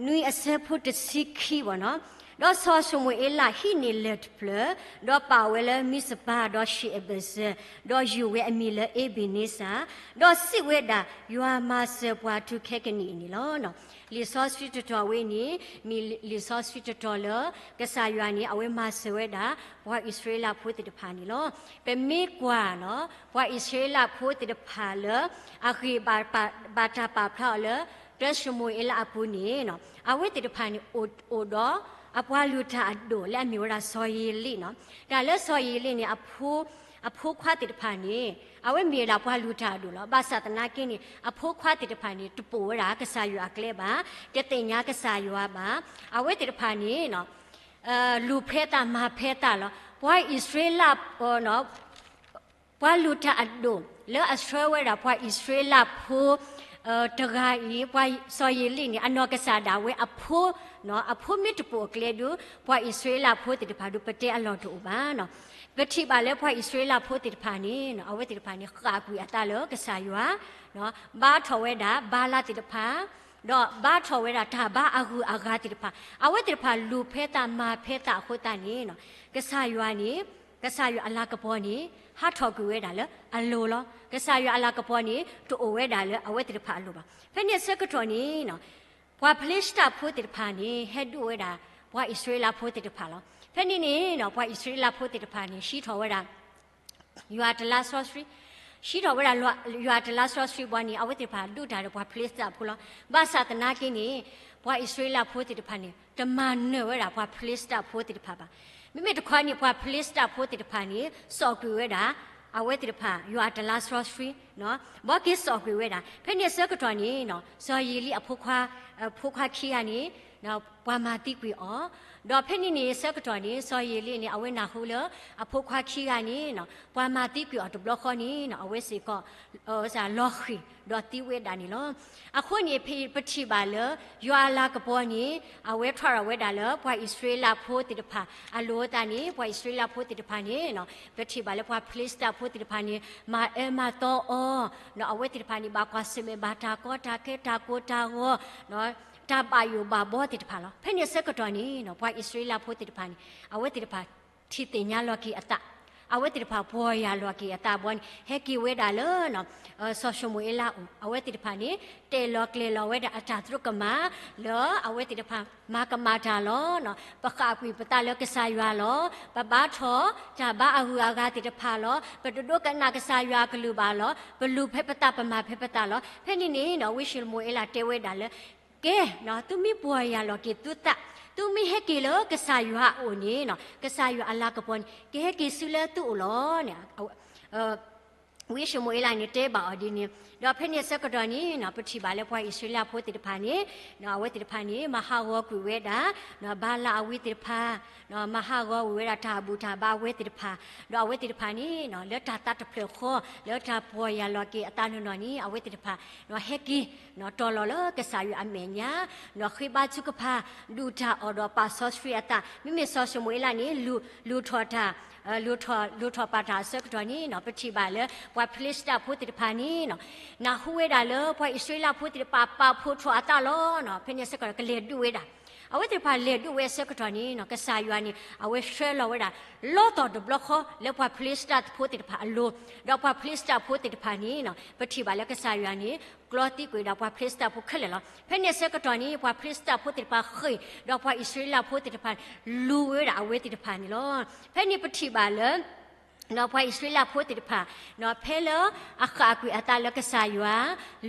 နွံအဆၢဖိတဆံခံဘၣ်နီၤ, ဒီးစီၤၡမူၤအ့လးဟံးန့ၢ်လၢၢ်တဖျၢၣ်, ဒီးပာ်ဝဲလၢမံးစပၤ ဒီးၡ့အဘ့းစၢၤ, ဒီးယုၢ်ဝဲအမံၤလၢအ့ဘ့းန့စၢ်, ဒီးစံးဝဲဒၣ်, ယွၤမၤစၢၤပှၤတုၤခဲကနံၣ်အံၤန့ၣ်လီၤ. လံာ်စီဆှံတတီၤဝဲန့ၣ် မ့ၢ်လံာ်စီဆှံတတီၤလၢ ကစၢ်ယွၤန့ၣ် အဝဲမၤစၢၤဝဲဒၣ် ပှၤအံၣ်စရ့လးဖိသ့ၣ်တဖၣ်န့ၣ်လီၤ. ပမ့ၢ်ကွၢ်နီၤ ပှၤအံၣ်စရ့လးဖိသ့ၣ်တဖၣ်လၢ အဂ့ၢ်ဘၣ်တၢ် ဘၣ်တၢ်ပာ်ဖျါအီၤလၢ တၢၡမူၤအ့လးအပူၤန့ၣ် အဝဲသ့ၣ်တဖၣ်န့ၣ် အိၣ်ဒီးအပှၤလုၢ်တၢ်အဒိၣ်လၢအမ့ၢ်ဝဲဒၣ်စီၤယ့လံနီၤ. တၢ်လၢစီၤယ့လံန့ၣ် အဖိခွါသ့ၣ်တဖၣ်န့ၣ် အဝဲမ့ၢ်ဝဲဒၣ်ပှၤလုၢ်တၢ်အဒိၣ်လီၤ. ဘၣ်ဆၣ်သနာ်က့န့ၣ် အဖိခွါသ့ၣ်တဖၣ်န့ၣ် တပိာ်ဝဲဒၣ်ကစၢ်ယွၤအကျဲဘၣ်, တသ့ၣ်ညါကစၢ်ယွၤဘၣ်. အဝဲသ့ၣ်တဖၣ်န့ၣ် လူၤဖဲသးမၤဖဲသးလီၤ. ပှၤအံၣ်စရ့လး ပှၤလုၢ်တၢ်အဒိၣ် လၢအဆှၢဝဲဒၣ်ပှၤအံၣ်စရ့လးဖိ တဂၤအံၤ ပှၤစီၤယ့လံန့ၣ် အနီၢ်ကစၢ်ဒၣ်ဝဲအဖိ အဖိမ့ၢ်တပိာ်အကျဲဒုး ပှၤအံၣ်စရ့လးဖိသ့ၣ်တဖၣ်ဒုး ပတဲအလီၢ်တအိၣ်ဘၣ်နီၤ. ပထံၣ်ဘၣ်လၢပှၤအံၣ်စရ့လးဖိသ့ၣ်တဖၣ်န့ၣ် အဝဲသ့ၣ်တဖၣ်န့ၣ် ဃၣ်ကွံာ်အသးလၢကစၢ်ယွၤ ဘါထီၣ်ဝဲဒၣ်ဘၤလးသ့ၣ်တဖၣ် ဒီးဘါထီၣ်ဝဲဒၣ်တၢ်ဘါအဂုၤအဂၤသ့ၣ်တဖၣ် အဝဲသ့ၣ်တဖၣ်လူၤဖဲသးမၤဖဲသးအဃိသတးန့ၣ် ကစၢ်ယွၤန့ၣ် ကစၢ်ယွၤအလၤကပီၤန့ၣ် ဟးထီၣ်ကွံာ်ဝဲဒၣ်လၢအလိၤလီၤ. ကစၢ်ယွၤအလၤကပီၤန့ၣ် တအိၣ်ဝဲဒၣ်လၢအဝဲသ့ၣ်တဖၣ်အလိၤဘၣ်. ဖဲန့ၣ်အဆၢကတီၢ်န့ၣ် ပှၤဖလ့ၡတၢ်ဖိသ့ၣ်တဖၣ်န့ၣ် ဟဲဒုးဝဲဒၣ် ပှၤအံၣ်စရ့လးဖိသ့ၣ်တဖၣ်လီၤ. ဖဲန့ၣ်န့ၣ် ပှၤအံၣ်စရ့လးဖိသ့ၣ်တဖၣ်န့ၣ် ဟံးထီၣ်ဝဲဒၣ် ယွၤတလါစီဆှံ, ဟံးထီၣ်ဝဲဒၣ် ယွၤတလါစီဆှံဘီန့ၣ် အဝဲသ့ၣ်တဖၣ်ဒုးတၢ်ဒီးပှၤဖလ့ၡတၢ်ဖိလီၤ. ဘၣ်ဆၣ်သနာ်က့န့ၣ် ပှၤအံၣ်စရ့လးဖိသ့ၣ်တဖၣ်န့ၣ် တမၤနၢၤဝဲဒၣ်ပှၤဖလ့ၡတၢ်ဖိသ့ၣ်တဖၣ်ဘၣ်. မ့မ့ၢ်တခီန့ၣ် ပှၤဖလ့ၡတၢ်ဖိသ့ၣ်တဖၣ်န့ၣ် စိာ်ကွံာ်ဝဲဒၣ် အဝဲသ့ၣ်တဖၣ် ယွၤအတလါစီဆှံ ဘီက့ၤစိာ်ကွံာ်ဝဲဒၣ်. ဖဲန့ၣ်အဆၢကတီၢ်န့ၣ် စီၤယ့လံအဖိခွါ ဖိခွါခံဂၤန့ၣ် ပှၤမၤသံကွံာ်အီၤ, ဒီးဖဲန့ၣ်န့ၣ်အဆၢကတီၢ်န့ၣ် စီၤယ့လံန့ၣ် အဝဲနၢ်ဟူလၢ အဖိခွါခံဂၤန့ၣ် ပှၤမၤသံကွံာ်အီၤတဘျီဃီန့ၣ် အဝဲစ့ၢ်ကီး လီၤဃံၤ ဒီးသံဝဲဒၣ်န့ၣ်လီၤ. အဃိန့ၣ် ပထံၣ်ဘၣ်လၢ ယွၤအလၤကပီၤန့ၣ် အဝဲထွဲထီၣ်ဝဲဒၣ်လၢ ပှၤအံၣ်စရ့လးဖိသ့ၣ်တဖၣ် အလိၤအသးန့ၣ် ပှၤအံၣ်စရ့လးဖိသ့ၣ်တဖၣ်န့ၣ် ပထံၣ်ဘၣ်လၢပှၤဖလ့ၡသးဖိသ့ၣ်တဖၣ်န့ၣ် မၤအၢမၤသီအီၤ, အဝဲသ့ၣ်တဖၣ်န့ၣ် ဘၣ်ကွၢ်ဆၢၣ်မဲာ်ဘၣ်တၢ်ကီတၢ်ခဲတၢ်ကိၢ်တၢ်ဂီၤ တၢ်ဘၣ်ယိၣ်ဘၣ်ဘီသ့ၣ်တဖၣ်လီၤ. ဖဲန့ၣ်အဆၢကတီၢ်န့ၣ် ပှၤအံၣ်စရ့လးဖိသ့ၣ်တဖၣ်န့ၣ် အဝဲသ့ၣ်တဖၣ် ထံၣ်သ့ၣ်ညါလီၤက့ၤအသး, အဝဲသ့ၣ်တဖၣ်ပီၢ်ယၢ်လီၤက့ၤအသးဘီန့ၣ် ဟဲက့ၤဝဲဒၣ်လၢ စီၤၡမူၤအ့လးအအိၣ်, အဝဲသ့ၣ်တဖၣ်န့ၣ် တဲာ်လီၤကျဲၤလီၤဝဲဒၣ်အတၢ်သရူးကမၣ် လၢအဝဲသ့ၣ်တဖၣ် မၤကမၣ်တၢ်လီၤ. ပဃၣ်ကွံာ်ပသးလၢကစၢ်ယွၤလီၤ. ပဘါထီၣ်တၢ်ဘါအဂုၤအဂၤသ့ၣ်တဖၣ်လီၤ. ပတဒိကနၣ်ကစၢ်ယွၤအကလုၢ်ဘၣ်လီၤ. ပလူၤဖဲပသး ပမၤဖဲပသးလီၤ. ဖဲန့ၣ်န့ၣ် ဝံၡမူၤအ့လးတဲဝဲဒၣ်လၢ ကဲ, သုမ့ၢ်ပီၢ်ယၢ်လီၤက့ၤသုသး, သုမ့ၢ်ဟဲက့ၤလၢကစၢ်ယွၤအအိၣ်န့ၣ် ကစၢ်ယွၤအလၤကပီၤန့ၣ် ကဟဲက့ၤဆူလၢသုအိၣ်လီၤန့ၣ် ဝံၡမူၤအ့လးန့ၣ်တဲဘၣ်အီၤဒ်န့ၣ်, ဒီးဖဲန့ၣ်အဆၢကတီၢ်န့ၣ် ပထံၣ်ဘၣ်လၢပှၤအံၣ်စရ့လးဖိသ့ၣ်တဖၣ်န့ၣ် အဝဲသ့ၣ်တဖၣ်န့ၣ် မၤဟးဂီၤကွံာ်ဝဲဒၣ် ဘၤလးအဝ့သ့ၣ်တဖၣ်, မၤဟးဂီၤကွံာ်ဝဲဒၣ်တၢ်ဘူၣ်တၢ်ဘါအဝဲသ့ၣ်တဖၣ်, ဒီးအဝဲသ့ၣ်တဖၣ်န့ၣ် လၢတၢ်သးတဖျၢၣ်ဃီ လၢတၢ်ပီၢ်ယၢ်လီၤက့ၤအသးနီၢ်နီၢ်န့ၣ် အဝဲသ့ၣ်တဖၣ် ဟဲက့ၤ တီၤလီၤလၢကစၢ်ယွၤအမဲာ်ညါ, ဃ့ဘါထုကဖၣ် ဒူၣ်တၢ်အီၣ်ဒီးပာ်စီဆှံအသး, မ့မ့ၢ်စီၤၡမူၤအ့လးန့ၣ် လူၤထီၣ်တၢ် လူၤထီၣ်ပာ်တၢ်အဆၢကတီၢ်န့ၣ် ပထံၣ်ဘၣ်လၢ ပှၤဖလ့ၡသးဖိသ့ၣ်တဖၣ်န့ၣ် နၢ်ဟူဝဲဒၣ်လၢပှၤအံၣ်စရ့လးဖိသ့ၣ်တဖၣ် ပာ်ဖှိၣ်ထီၣ်အသးလီၤ. ဖဲန့ၣ်အဆၢကတီၢ် ကလဲၤဒုးဝဲဒၣ်, အဝဲသ့ၣ်တဖၣ်လဲၤဒုးဝဲအဆၢကတီၢ်န့ၣ် ကစၢ်ယွၤန့ၣ် အဝဲဆှၢလီၤဝဲဒၣ် လီသီၣ်တဘျီဃီ လၢပှၤဖလ့ၡသးဖိသ့ၣ်တဖၣ်အလိၤ, ဒီးပှၤဖလ့ၡသးဖိသ့ၣ်တဖၣ်န့ၣ် ပထံၣ်ဘၣ်လၢကစၢ်ယွၤန့ၣ် ကျီသံကွံာ်ဒီးပှၤဖလ့ၡသးဖိခဲလၢာ်လီၤ. ဖဲန့ၣ်အဆၢကတီၢ်န့ၣ် ပှၤဖလ့ၡသးဖိသ့ၣ်တဖၣ်ဃ့ၢ် ဒီးပှၤအံၣ်စရ့လးဖိသ့ၣ်တဖၣ် လူၤဝဲဒၣ်အဝဲသ့ၣ်တဖၣ်န့ၣ်လီၤ. ဖဲန့ၣ်ပထံၣ်ဘၣ်လၢ ဒီးပှၤအံၣ်စရ့လးဖိသ့ၣ်တဖၣ် ဖဲလၢအဃၣ်ကွံာ်အသးလၢကစၢ်ယွၤ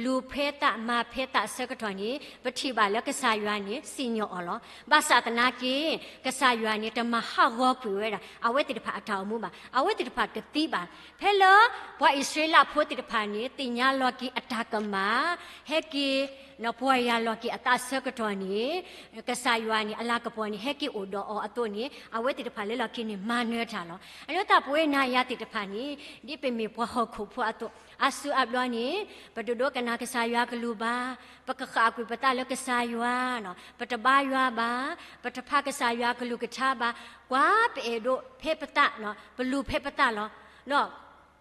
လူၤဖဲသးမၤဖဲသးအဆၢကတီၢ်န့ၣ် ပထံၣ်ဘၣ်လၢကစၢ်ယွၤန့ၣ် စံၣ်ညီၣ်အီၤလီၤ. ဘၣ်ဆၣ်သနာ်က့ ကစၢ်ယွၤန့ၣ် တမၤဟးဂီၤကွံာ်ဝဲဒၣ် အဝဲသ့ၣ်တဖၣ်အတၢ်အိၣ်မူဘၣ်. အဝဲသ့ၣ်တဖၣ်တသံဘၣ်. ဖဲလၢ ပှၤအံၣ်စရ့လးဖိသ့ၣ်တဖၣ်န့ၣ် သ့ၣ်ညါလီၤက့ၤအတၢ်ကမၣ် ဟဲက့ၤ ပီၢ်ယၢ်လီၤက့ၤအသးအဆၢကတီၢ်န့ၣ် ကစၢ်ယွၤန့ၣ် အလၤကပီၤန့ၣ် ဟဲက့ၤအိၣ်ဒီးအီၤအသိးန့ၣ် အဝဲသ့ၣ်တဖၣ်လၢလီၢ်ခံန့ၣ် မၤနၢၤတၢ်လီၤ. အန့ၣ်သတးပဝဲနၤယၤသ့ၣ်တဖၣ်န့ၣ် ဒ်ပမ့ၢ်ပှၤဟီၣ်ခိၣ်ဖိအသိး အါစုအါဘျီန့ၣ် ပတဒိကနၣ်ကစၢ်ယွၤကလုၢ်ဘၣ်, ပကဃၣ်ကွံာ်ပသးလၢကစၢ်ယွၤ, ပတဘါယွၤဘၣ်, ပတဖးကစၢ်ယွၤကလုၢ်ကထါဘၣ်, ကွၢ်ပအဲၣ်ဒိးဖဲပသး, ပလူၤဖဲပသးလီၤ.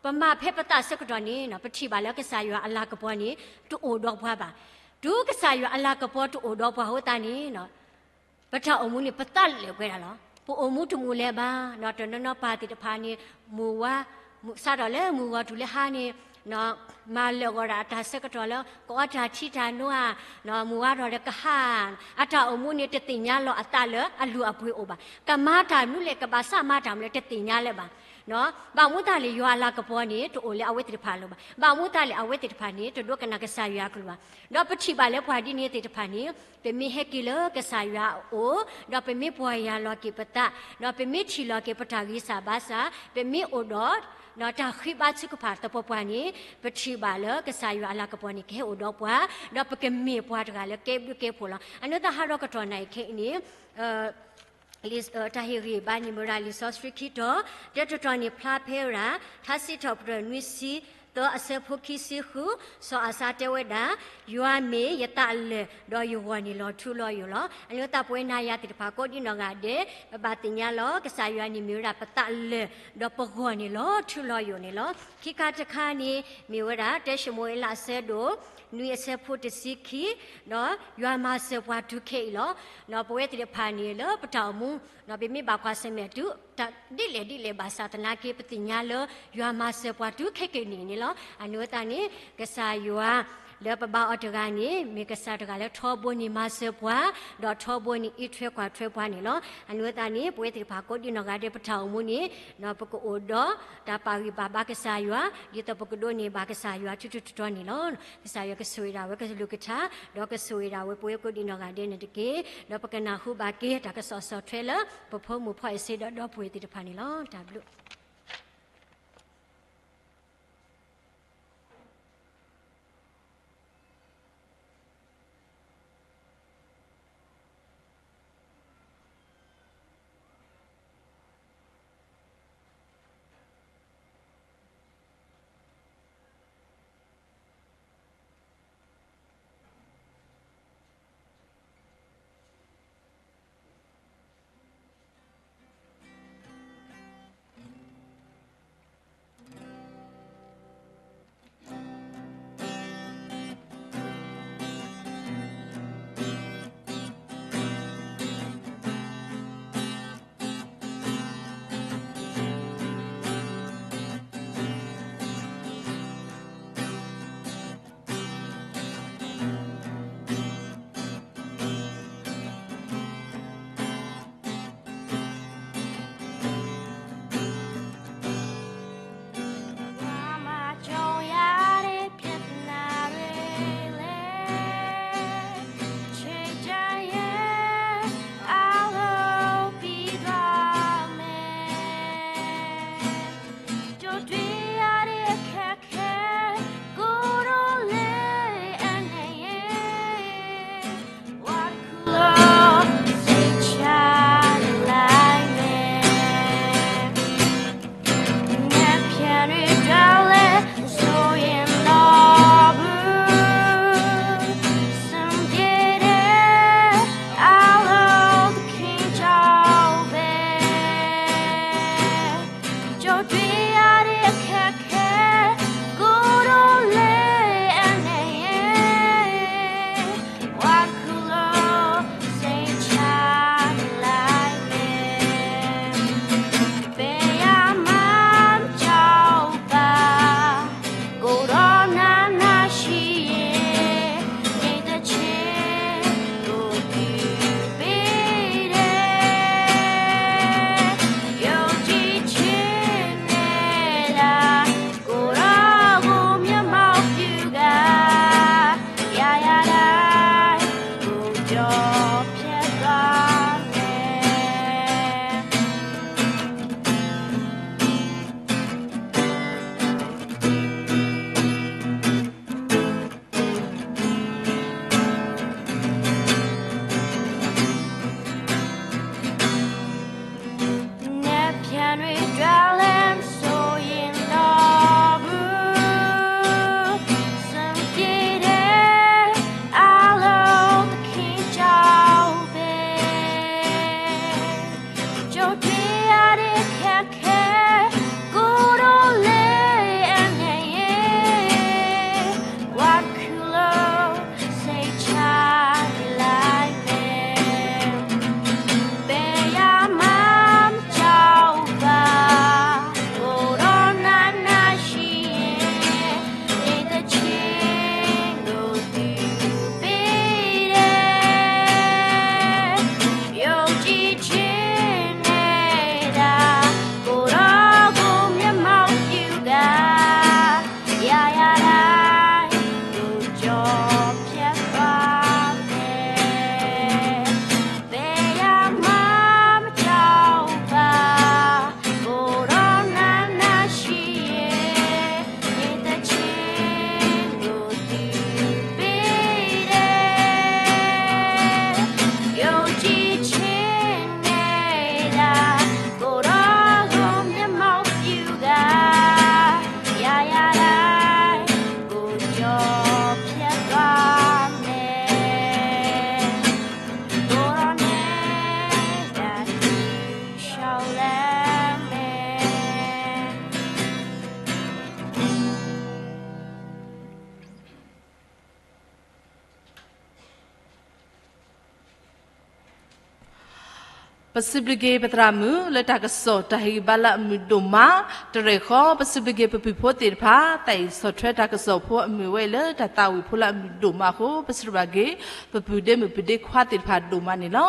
ပမၤဖဲပသးအဆၢကတီၢ်န့ၣ် ပထံၣ်ဘၣ်လၢကစၢ်ယွၤအလၤကပီၤန့ၣ် တအိၣ်ဒီးပှၤဘၣ်. တုၤကစၢ်ယွၤအလၤကပီၤတအိၣ်ဒီးပှၤအဃိသတးန့ၣ် ပတၢ်အိၣ်မူန့ၣ် ပသးလဲာ်ကွံာ်ဒၣ်လီၤ. ပအိၣ်မူတမူလၢၤဘၣ်, တနီၤနီၤပၢ်သ့ၣ်တဖၣ်န့ၣ် မုၢ်ဝါ စးထီၣ်လၢမုၢ်ဂီၤတုၤလၢဟါန့ၣ် မၤလၢာ်ဂီၤဒၣ်အတၢ်ဆၢကတီၢ်လၢ ကအီတၢ်ထံတၢ်နိဧါ, မုၢ်ဝါထီၣ်ဒီးကဟါ, အတၢ်အိၣ်မူန့ၣ် တသ့ၣ်ညါလီၤအသးလၢအလုၢ်အပှ့ၤအိၣ်ဘၣ်. ကမၤတၢ်မနုၤလဲၣ် ကဘၣ်ဆၣ်မၤတၢ်မနုၤလဲၣ် တသ့ၣ်ညါလၢၤဘၣ်. ဘၣ်မနုၤတၢ်လဲၣ် ယွၤအလၤကပီၤန့ၣ် တအိၣ်လၢအဝဲသ့ၣ်တဖၣ်အလိၤဘၣ်. ဘၣ်မနုၤတၢ်လဲၣ် အဝဲသ့ၣ်တဖၣ်န့ၣ် တဒိကနၣ်ကစၢ်ယွၤအကလုၢ်ဘၣ်. ဒီးပထံၣ်ဘၣ်လၢပှၤဒ်န့ၣ်သ့ၣ်တဖၣ်န့ၣ် ပမ့ၢ်ဟဲက့ၤလၢကစၢ်ယွၤအအိၣ်, ဒီးပမ့ၢ်ပီၢ်ယၢ်လီၤက့ၤပသး, ဒီးပမ့ၢ်ထံၣ်လီၤက့ၤပတၢ်ဂံၢ်စၢ်ဘါစၢ်, ပမ့ၢ်အိၣ်ဒီး တၢ်ဃ့ဘါထုကဖၣ်သပှၢ်ပှၢ်န့ၣ် ပထံၣ်ဘၣ်လၢကစၢ်ယွၤအလၤကပီၤန့ၣ် ကဟဲအိၣ်ဒီးပှၤ, ဒီးပကမ့ၢ်ပှၤတဂၤလၢကဲဘျုးကဲဖှိၣ်လီၤ. အန့ၣ်သတးဟးဒီးကတီၢ်နၣ်ရံၣ်ခဲအံၤန့ၣ် တၢ်ဟ့ၣ်ဂံၢ်ဘါန့ၣ် မ့ၢ်ဝဲဒၣ်လံာ်စီဆှံခံတီၤ, တၢတတီၤန့ၣ် ဖျါဖဲဝဲဒၣ် ထါစံးထီၣ်ပတြၢၤနွံဆံသၢအဆၢဖိခံဆံဃု, စီၤအၤစါတဲဝဲဒၣ်, ယွၤမ့ၢ်ယသးလၢာ်, ဒီးယဂီၢ်န့ၣ်လီၤထူလီၤယိာ်လီၤ. အန့ၣ်သတးပဝဲနၤယၤသ့ၣ်တဖၣ် ကိးဒံနီၢ်ဂၤဒဲး ပဘၣ်သ့ၣ်ညါလီၤ ကစၢ်ယွၤန့ၣ်မ့ၢ်ဝဲဒၣ်ပသးလၢာ်, ဒီးပဂီၢ်န့ၣ်လီၤထူလီၤယိာ်န့ၣ်လီၤ. ခံခါတခါန့ၣ် မ့ၢ်ဝဲဒၣ် တၢၡမူၤအ့လးအဆၢဒိၣ် နွံအဆၢဖိတဆံခံ, ဒီးယွၤမၤစၢၤပှၤတုၤခဲအံၤလီၤ. ပဝဲသ့ၣ်တဖၣ်န့ၣ် လၢပတၢ်အိၣ်မူ ပမ့ၢ်ဘၣ်ကွၢ်ဆၢၣ်မဲာ်တုၤ တၢ်ဒ်လဲၣ်ဒ်လဲၣ်ဘၣ်ဆၣ်သနာ်က့ ပသ့ၣ်ညါလၢ ယွၤမၤစၢၤပှၤတုၤခဲကနံၣ်အံၤန့ၣ်လီၤ. အန့ၣ်သတးန့ၣ် ကစၢ်ယွၤ လၢပဘါအီၤတဂၤန့ၣ် မ့ၢ်ကစၢ်တဂၤလၢထီဘိန့ၣ်မၤစၢၤပှၤ, ဒီးထီဘိန့ၣ်အံးထွဲကွၢ်ထွဲပှၤန့ၣ်လီၤ. အန့ၣ်သတးန့ၣ် ပဝဲသ့ၣ်တဖၣ်ကိးဒံနီၢ်ဂၤဒဲး ပတၢ်အိၣ်မူန့ၣ် ပကအိၣ်ဒီးတၢ်ပာ်ဂံၢ်ပာ်ဘါကစၢ်ယွၤ ဒ်သိးပကဒိးန့ၢ်ဘၣ်ကစၢ်ယွၤထူထူတီတီန့ၣ်လီၤ. ကစၢ်ယွၤကဆိၣ်ဂ့ၤဒၣ်ဝဲကလုၢ်ကထါ, ဒီးကဆိၣ်ဂ့ၤဒၣ်ဝဲပဝဲကိးဒံနီၢ်ဂၤဒဲးန့ၣ်တက့ၢ်. ဒီးပကနၢ်ဟူဘၣ်က့ၤတၢ်ကစီၣ်ဆီၣ်ထွဲလၢ ပဖိမုၣ်ဖီအ့ၣ်စ့ဒီးဒီပုၢ်ဝဲၢ်သ့ၣ်တဖၣ်န့ၣ်လီၤ. တၢ်ဘျုး ပယါဒ့ခဲခဲ, ကိးဒိၣ်လၢအမဲာ်ညါ, ဝါခုလီၤ စိတ်ချရလိုက်မယ်, ပယါမၤမကၠီဘၣ်, ကိးဒိၣ်နၤနၤရှံယဲ, ယတချ့ ကိုယ်သူပေးတယ်, ယုံကြည်ခြင်းနဲ့သာ ကိုယ်တော်ကိုမျက်မှောက်ပြုကာ ရရတိုင်းကိုကျော်ဖြတ်သွားမယ်, ဘယ်အရာမှမကြောက်ပါ, ကိုယ်တော်နာနာရှိရဲ့ ယသခြင်းကိုသူပေးတယ်, ယုံကြည်ခြင်းနဲ့သာ ကိုယ်တော်ကိုမျက်မှောက်ပြုကာ ရရတိုင်းကိုကျော်ဖြတ်သွားမယ်, ကိုယ်တော်နဲ့သာသူလျှောက်လှမ်းမယ်. ပစံးဘျုးက့ၤပသရၣ်မုၣ်လၢတၢ်ကစီၣ်တၢ်ဟ့ၣ်ဂံၢ်ဘါလၢအမုာ်ဒိၣ်မး, တရဲၣ်ဃီ ပစံးဘျုးက့ၤပပုၢ်ဖိသ့ၣ်တဖၣ် သးအံၤဆီၣ်ထွဲတၢ်ကစီၣ်ဖိအမုာ်ဝဲအံၤလၢတၢ်သးဝံၣ်ဖိလၢအမုာ်ဒိၣ်မးအဃိ ပစံးဘျုးက့ၤ ပပုၢ်ဒ့မုၣ်ပုၢ်ဒ့ခွါသ့ၣ်တဖၣ်ဒိၣ်မးန့ၣ်လီၤ.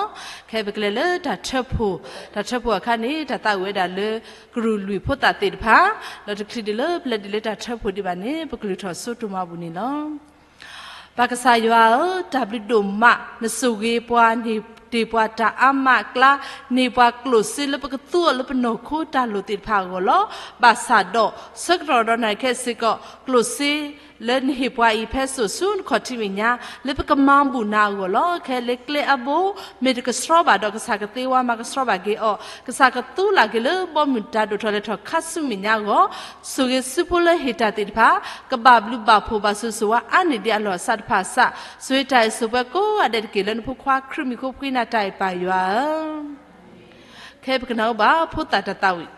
ခဲအံၤပကလဲၤလၢတၢ်ထၢဖှိၣ်, တၢ်ထၢဖှိၣ်အခါန့ၣ် တၢ်သးဝံၣ်ဝဲဒၣ်လၢ ကရူၢ်လွံၢ်ဖိသၣ်သ့ၣ်တဖၣ်, ဒီးတချုးဒံးလၢပလဲၤဒံးလၢတၢ်ထၢဖှိၣ်ဒံးဘၣ်န့ၣ် ပကလုၢ်ထီၣ်စိတၢ်မၤဘူၣ်န့ၣ်လီၤ. ပၢ်ကစၢ်ယွၤဧၢ, တၢ်ဘျုးဒိၣ်မး, နဆိၣ်ဂ့ၤပှၤန့ၢ်တ့ၢ်ပှၤတၢ်အါမးအကျါ, န့ၢ်ပှၤကျိၣ်စ့လၢပကသူအီၤလၢပနီၢ်ခိတၢ်လိၣ်သ့ၣ်တဖၣ်အဂီၢ်လီၤ. ဘၣ်ဆၣ်ဒီး ဆၢကတီၢ်ဒီးနၤခဲစ့ၢ်ကီး ကျိၣ်စ့လၢနဟ့ၣ်ပှၤအံၤ ဖဲစိာ်ဆူနခီၣ်ထံးမဲာ်ညါ လၢပကမၤဘူၣ်နၤအဂီၢ်လီၤ. ခဲလၢာ်ကျဲအဘိ မ့ၢ်တကဆှီဘၣ်ဒီး ကစၢ်ကသ့ဝါမၤကဆှီဘၣ်က့ၤအီၤ, ကစၢ်ကသူလၢ်က့ၤလၢဘီမုၢ်တၢ်ဒိၣ်ထီၣ်လဲၤထီၣ်ခါဆူမဲာ်ညါအဂီၢ်, ဆိၣ်ဂ့ၤဆူဖိလၢဟ့ၣ်တၢ်သ့ၣ်တဖၣ် ကဘၣ်ဘျုးဘၣ်ဖှိၣ်ဘၣ်ဆိၣ်ဂ့ၤဆိၣ်ဝါအါန့ၢ်ဒံးအလီၢ်အစးတဖၣ်အစး, ဆိၣ်ဂ့ၤတၢ်အံၤဆိၣ်ပှဲၤကိးဂၤဒဲးတက့ၢ် လၢနဖိခွါခရံာ်မံၤအဃိ ပဃ့နၤတၢ်အဲၣ်ပၢ်ယွၤဧၢ. ခဲအံၤပကနၢ်ဟူဘၣ်ဖိသၣ်တၢ်သးဝံၣ်.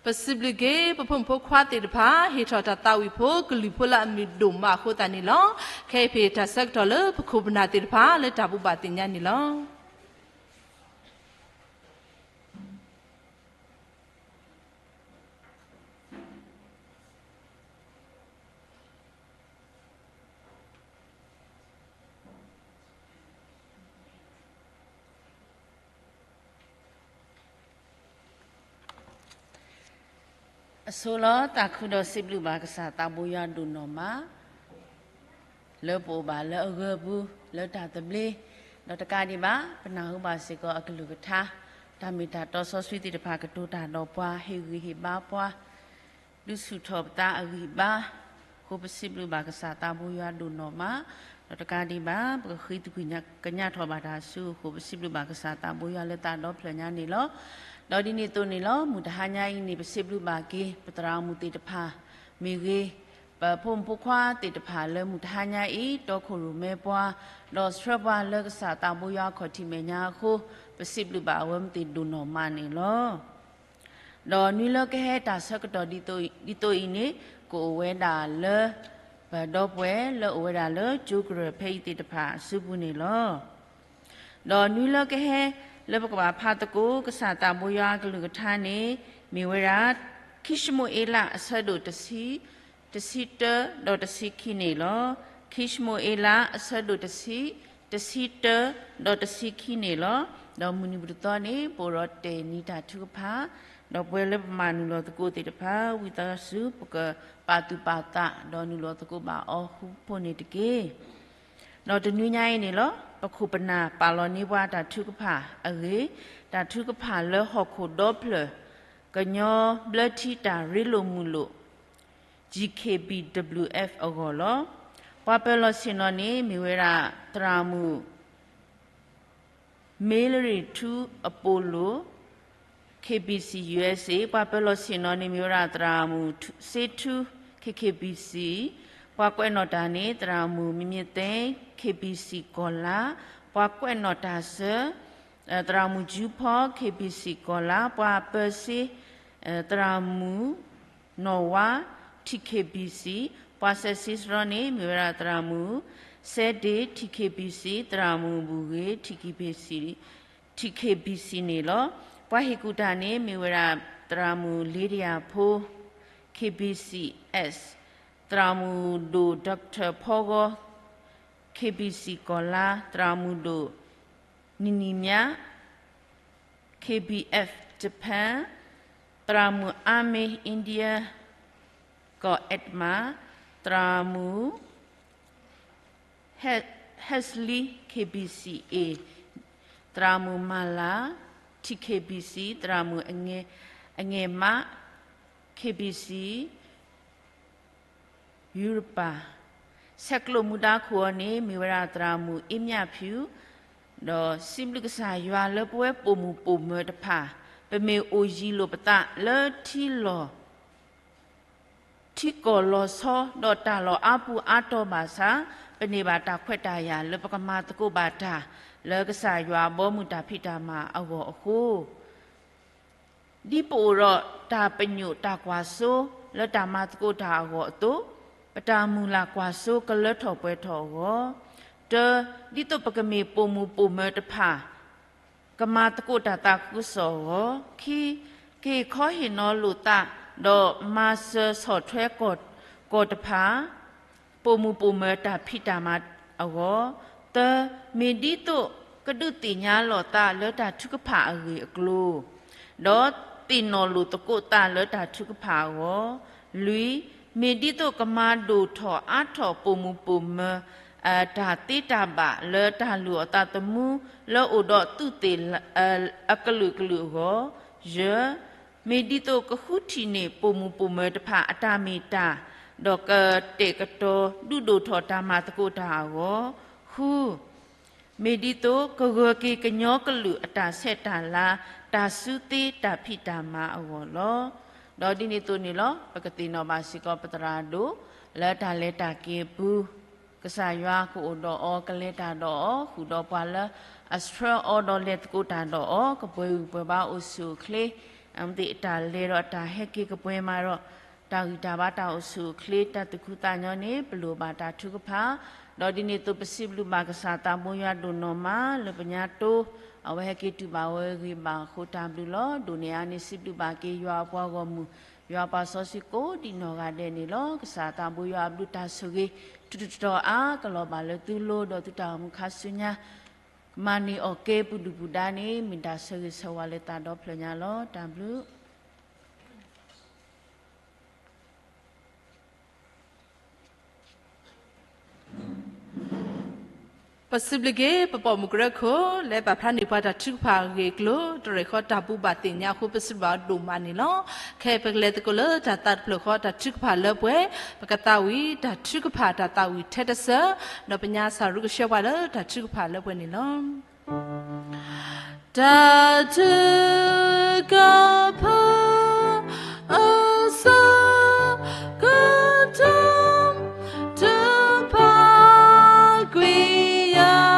ပစံးဘျုးက့ၤ ပဖိမုၣ်ဖိခွါသ့ၣ်တဖၣ် ဟ့ၣ်ထီၣ်တၢ်သးဝံၣ်ဖိ ကလုၢ်ဖိလၢအမုာ်ဒိၣ်မးအဃိသတးန့ၣ်လီၤ. ခဲအံၤပဟ့ၣ်တၢ်ဆၢကတီၢ်လၢပခိၣ်ပနၢ်သ့ၣ်တဖၣ်လၢတၢ်ဘိးဘၣ်သ့ၣ်ညါန့ၣ်လီၤ. အဆိလီၤ သးခုဒီးစံးဘျုးဘၣ်ကစၢ်သးဘိယွၤဒိၣ်နီၢ်မး လၢပအိၣ်ဘၣ်လၢအဂၢၢ်ပူၤ လၢတၢ်သဘျ့, ဒီးတကးဒံးဘၣ် ပနၢ်ဟူဘၣ်စ့ၢ်ကီးအကလုၢ်ကထါ, တၢ်မ့ၢ်တၢ်တီစီဆှံသ့ၣ်တဖၣ်ကတိၤတၢ်ဒီးပှၤ ဟ့ၣ်ဂံၢ်ဟ့ၣ်ဘါပှၤ ဒုးဆူၣ်ထီၣ်ပသးအဂံၢ်အဘါ, အဃိပစံးဘျုးဘၣ်ကစၢ်သးဘိယွၤဒိၣ်နီၢ်မး, ဒီးတကးဒံးဘၣ် ပကဃ့သကွံၢ်ကညးထီၣ်ဘၣ်တၢ်ဆူအဃိ ပစံးဘျုးဘၣ်ကစၢ်သးဘိယွၤလၢသးဒီဖျၢၣ်ညါန့ၣ်လီၤ. ဒီးဒ်န့ၣ်အသိးန့ၣ်လီၤ မုၢ်တဟါညါအံၤန့ၣ် ပစံးဘျုးဘၣ်က့ၤ ပသရၣ်မုၣ်သ့ၣ်တဖၣ် မ့ၢ်ဂ့ၤ ပဖိမုၣ်ဖိခွါသ့ၣ်တဖၣ်လၢမုၢ်တဟါညါအံၤ တီခိၣ်ရိၣ်မဲပှၤ, ဒီးဆှၢပှၤလၢကစၢ်သးဘိယွၤအခီၣ်ထံးမဲာ်ညါအဃိ, ပစံးဘျုးဘၣ်အဝဲသ့ၣ်ဒိၣ်နီၢ်မးန့ၣ်လီၤ. ဒီးနွံလၢကဟဲတၢ်ဆၢကတီၢ်ဒ်သိးအံၤန့ၣ် ကအိၣ်ဝဲဒၣ်လၢ ပဒီပုၢ်ဝဲၢ်လၢအိၣ်ဝဲဒၣ်လၢကၠိကရၢၢ်ဖဲအံၤသ့ၣ်တဖၣ်အစုပူၤန့ၣ်လီၤ. ဒီးနွံလၢကဟဲ လၢပကဘၣ်ဖးသကိးကစၢ်သးဘိယွၤအကလုၢ်ကထါန့ၣ် မ့ၢ်ဝဲဒၣ် ခံၡမူၤအ့လးအဆၢဒိၣ်တဆံ တဆံတၢ ဒီးတဆံခံန့ၣ်လီၤ. ခံၡမူၤအ့လးအဆၢဒိၣ်တဆံ တဆံတၢ ဒီးတဆံခံန့ၣ်လီၤ. ဒီးမုၢ်နံၤပူၤတသီန့ၣ် ပအိၣ်ဒီးတဲာ်နံၤတၢ်ထုကဖၣ်, ဒီးပဝဲလၢပမၤနုာ်လီၤသကိးသ့ၣ်တဖၣ် ဝံသးစူၤ ပကပာ်သူၣ်ပာ်သး ဒီးနုာ်လီၤသကိးဘၣ်အီၤဃူဖိန့ၣ်တက့ၢ်. ဒီးတနွံညါအံၤန့ၣ်လီၤ ပခိၣ်ပနၢ်ပာ်လီၤန့ၢ်ပှၤတၢ်ထုကဖၣ်အဂ့ၢ်, တၢ်ထုကဖၣ်လၢဟီၣ်ခိၣ်ဒီဖျၢၣ် ကညီဘျၢထံတၢ်ရ့လိာ်မုာ်လိာ် G K B W F အဂီၢ်လီၤ. ပှၤပၢၤလီၢ်ဆ့ၣ်နီၤန့ၣ် မ့ၢ်ဝဲဒၣ်သရၣ်မုၣ် မ့လရံၣ်ထူအပိာ်လိၤ K B C U S A, ပှၤပၢၤလီၢ်ဆ့ၣ်နီၤန့ၣ် မ့ၢ်ဝဲဒၣ်သရၣ်မုၣ်စ့ထူ K K B C, ပှၤကွဲးနီၣ်တၢ်န့ၣ် သရၣ်မုၣ်မံမံသဲ K B C ကီၢ်လါ, ပှၤကွဲးနီၣ်တၢ်စၢၤ သရၣ်မုၣ်ကၠူဖီ K B C ကီၢ်လါ, ပှၤပၢၤစ့ သရၣ်မုၣ်နီၢ်ဝါ T K B C, ပှၤစဲးစ့စရီန့ၣ် မ့ၢ်ဝဲဒၣ်သရၣ်မုၣ် စဲဒ့ T K B C, သရၣ်မုၣ်ဘူၣ်ဂ့ၤ T K B C, T K B C န့ၣ်လီၤ. ပှၤဟ့ၣ်ကူၣ်တၢ်န့ၣ် မ့ၢ်ဝဲဒၣ်သရၣ်မုၣ်လ့ဒယၣ်ဖိ K B C S, သရၣ်မုၣ်ဒိၣ် Doctor ဖီဂီၤ K B C ကီၢ်လါ, သရၣ်မုၣ်ဒိၣ် နံၤနံၤမၠး K B F Japan, သရၣ်မုၣ်အါမ့ၤ India ကီၢ်အဲးတမး, သရၣ်မုၣ် Hesley K B C A, သရၣ်မုၣ်မၤလၤ T K B C, သရၣ်မုၣ်အငဲၢ်မး K B C ယူရပၤ, ဆဲးကျိးမူဒါခိၣ်အီၤန့ၣ် မ့ၢ်ဝဲဒၣ်သရၣ်မုၣ်အ့မၠၣ်ဖၠူၣ်, ဒီးစံးဘျုးကစၢ်ယွၤလၢပဝဲပိာ်မုၣ်ပိာ်မၢၤတဖၣ် ပမ့ၢ်အိၣ်ယံၤလိာ်ပသးလၢထံလီၢ် ထံကီၢ်လီၤဆီ ဒီးတၢ်လီၢ်အါပူၤအါတီၤဘၣ်ဆၣ်, ပန့ၢ်ဘၣ်တၢ်ခွဲးတၢ်ယာ်လၢပကမၤသကိးဘၣ်တၢ် လၢကစၢ်ယွၤအဘီအမုၢ်တၢ်ဖံးတၢ်မၤအဂီၢ်အဃိ ဒ်ပအိၣ်ဒီးတၢ်ပညိၣ်တၢ်ကွၢ်စိ လၢတၢ်မၤသကိးတၢ်အဂီၢ်အသိး, ပတၢ်မုၢ်လၢ်ကွၢ်စိကလၢထီၣ်ပှဲၤထီၣ်အဂီၢ်, တၢ, ဒ်သိးပကမ့ၢ်ပိာ်မုၣ်ပိာ်မၢၤတဖၣ် ကမၤသကိးတၢ်သးခုကစီၣ်အဂီၢ်, ခံ, ကဟ့ၣ်ခီဟ့ၣ်နီၤလိာ်သး ဒီးမၤစၢၤဆီၣ်ထွဲကီၢ်တဖၣ် ပိာ်မုၣ်ပိာ်မၢၤတၢ်ဖံးတၢ်မၤအဂီၢ်, သၢ, မ့ၢ်ဒ်သိးကဒုးသ့ၣ်ညါလီၤသးလၢတၢ်ထုကဖၣ်အဂ့ၢ်အကျိၤ, ဒီးသ့ၣ်နီၣ်လိာ်သကိးသးလၢတၢ်ထုကဖၣ်အဂီၢ်, လွံၢ်, မ့ၢ်ဒ်သိးကမၤဒိၣ်ထီၣ်အါထီၣ်ပိာ်မုၣ်ပိာ်မၢၤ တၢ်သ့တၢ်ဘၣ်လၢတၢ်လုၢ်အီၣ်သးသမူ လၢအိၣ်ဒီးသုးသ့ၣ်အကလုာ်ကလုာ်အဂီၢ်, ယဲၢ်, မ့ၢ်ဒ်သိးကဃုထံၣ်န့ၢ်ပိာ်မုၣ်ပိာ်မၢၤတဖၣ်အတၢ်မ့ၢ်တၢ်, ဒီးကတဲာ်ကတီၤဒုးဒိၣ်ထီၣ်တၢ်မၤသကိးတၢ်အဂီၢ်, ဃု, မ့ၢ်ဒ်သိးကဂၢၢ်က့ၤကညီကလုာ်အတၢ်ဆဲးတၢ်လၤ တၢ်စုသ့တၢ်ဖံးတၢ်မၤအဂီၢ်လီၤ. ဒီးဒ်န့ၣ်အသိးန့ၣ်လီၤ ပကသ့ၣ်နီၣ်ဘၣ်စ့ၢ်ကီးပသရၣ်ဒိၣ် လၢတၢ်လဲၤတၢ်က့ၤအပူၤ ကစၢ်ယွၤကအိၣ်ဒီးအီၤ ကလဲၤတၢ်ဒီးအီၤ ဃုာ်ဒီးပှၤလၢအဆှၢအီၤဒီးလဲၤသကိးတၢ်ဒီးအီၤ ကပှဲၤဂံၢ်ပှဲၤဘါအိၣ်ဆူၣ်အိၣ်ချ့ အဝဲသ့ၣ်အတၢ်လဲၤဒီးအတၢ်ဟဲက့ၤကပှဲၤမးဒီး တၢ်ဂံၢ်တၢ်ဘါ တၢ်အိၣ်ဆူၣ်အိၣ်ချ့ တၢ်သူၣ်ခုသးညီန့ၣ် ပလိၣ်ဘၣ်တၢ်ထုကဖၣ်, ဒီးဒ်န့ၣ်အသိး ပစံးဘျုးဘၣ်ကစၢ်သးဘိယွၤဒိၣ်နီၢ်မး လၢပညါတိ အဝဲဟဲက့ၤတူၢ်ဘၣ်ဝဲဂ့ၤဘၣ်အဃိ တၢ်ဘျုးလီၤ. ဒိၣ်န့ၢ်အါန့ၣ် စံးဘျုးဘၣ်က့ၤယွၤအပှၤဂီၢ်မုၢ် ယွၤပှၤစီဆှံကိးဒံးနီၢ်ဂၤဒဲးန့ၣ်လီၤ. ကစၢ်သးဘိယွၤအဘျုးတၢ်ဆိၣ်ဂ့ၤ ထူးထူးတီၤတီၤအါ ကလီၤဘၣ်လၢသုလိၤဒီးသုတၢ်အိၣ်မူခါဆူညါ မၤန့ၢ်အီၣ်ကဲပူၤဒုၣ်ပူၤဒါန့ၣ် မ့ၢ်တၢ်ဆၢဂ့ၤဆၢဝါလၢသးဒီဖျၢၣ်ညါလီၤ. တၢ်ဘျုး ပစံးဘျုးက့ၤ ပပိာ်မုၣ်ကရၢခိၣ် လၢဘၣ်ဖျါန့ၢ်ပှၤတၢ်ထုကဖၣ်အဂ့ၢ်အကျိၤ တရဲၣ်ဃီတၢ်ဘူၣ်ဘၣ်သ့ၣ်ညါအဃိ ပစံးဘျုးဘၣ်အီၤဒိၣ်မးန့ၣ်လီၤ. ခဲအံၤပကလဲၤသကိးလၢတၢ်သးတဖျၢၣ်ဃီ တၢ်ထုကဖၣ်လၢပှဲၤ ပကသးဝံၣ်တၢ်ထုကဖၣ်တၢ်သးဝံၣ်ထဲတစၢၢ် ဒီးပညါစၢ်ရူကဆှၢပှၤလၢတၢ်ထုကဖၣ်လၢပှဲၤန့ၣ်လီၤ. တၢ်ထုကဖၣ် အစီကတီၢ် ထုကဖၣ်ကွံာ်ယၤ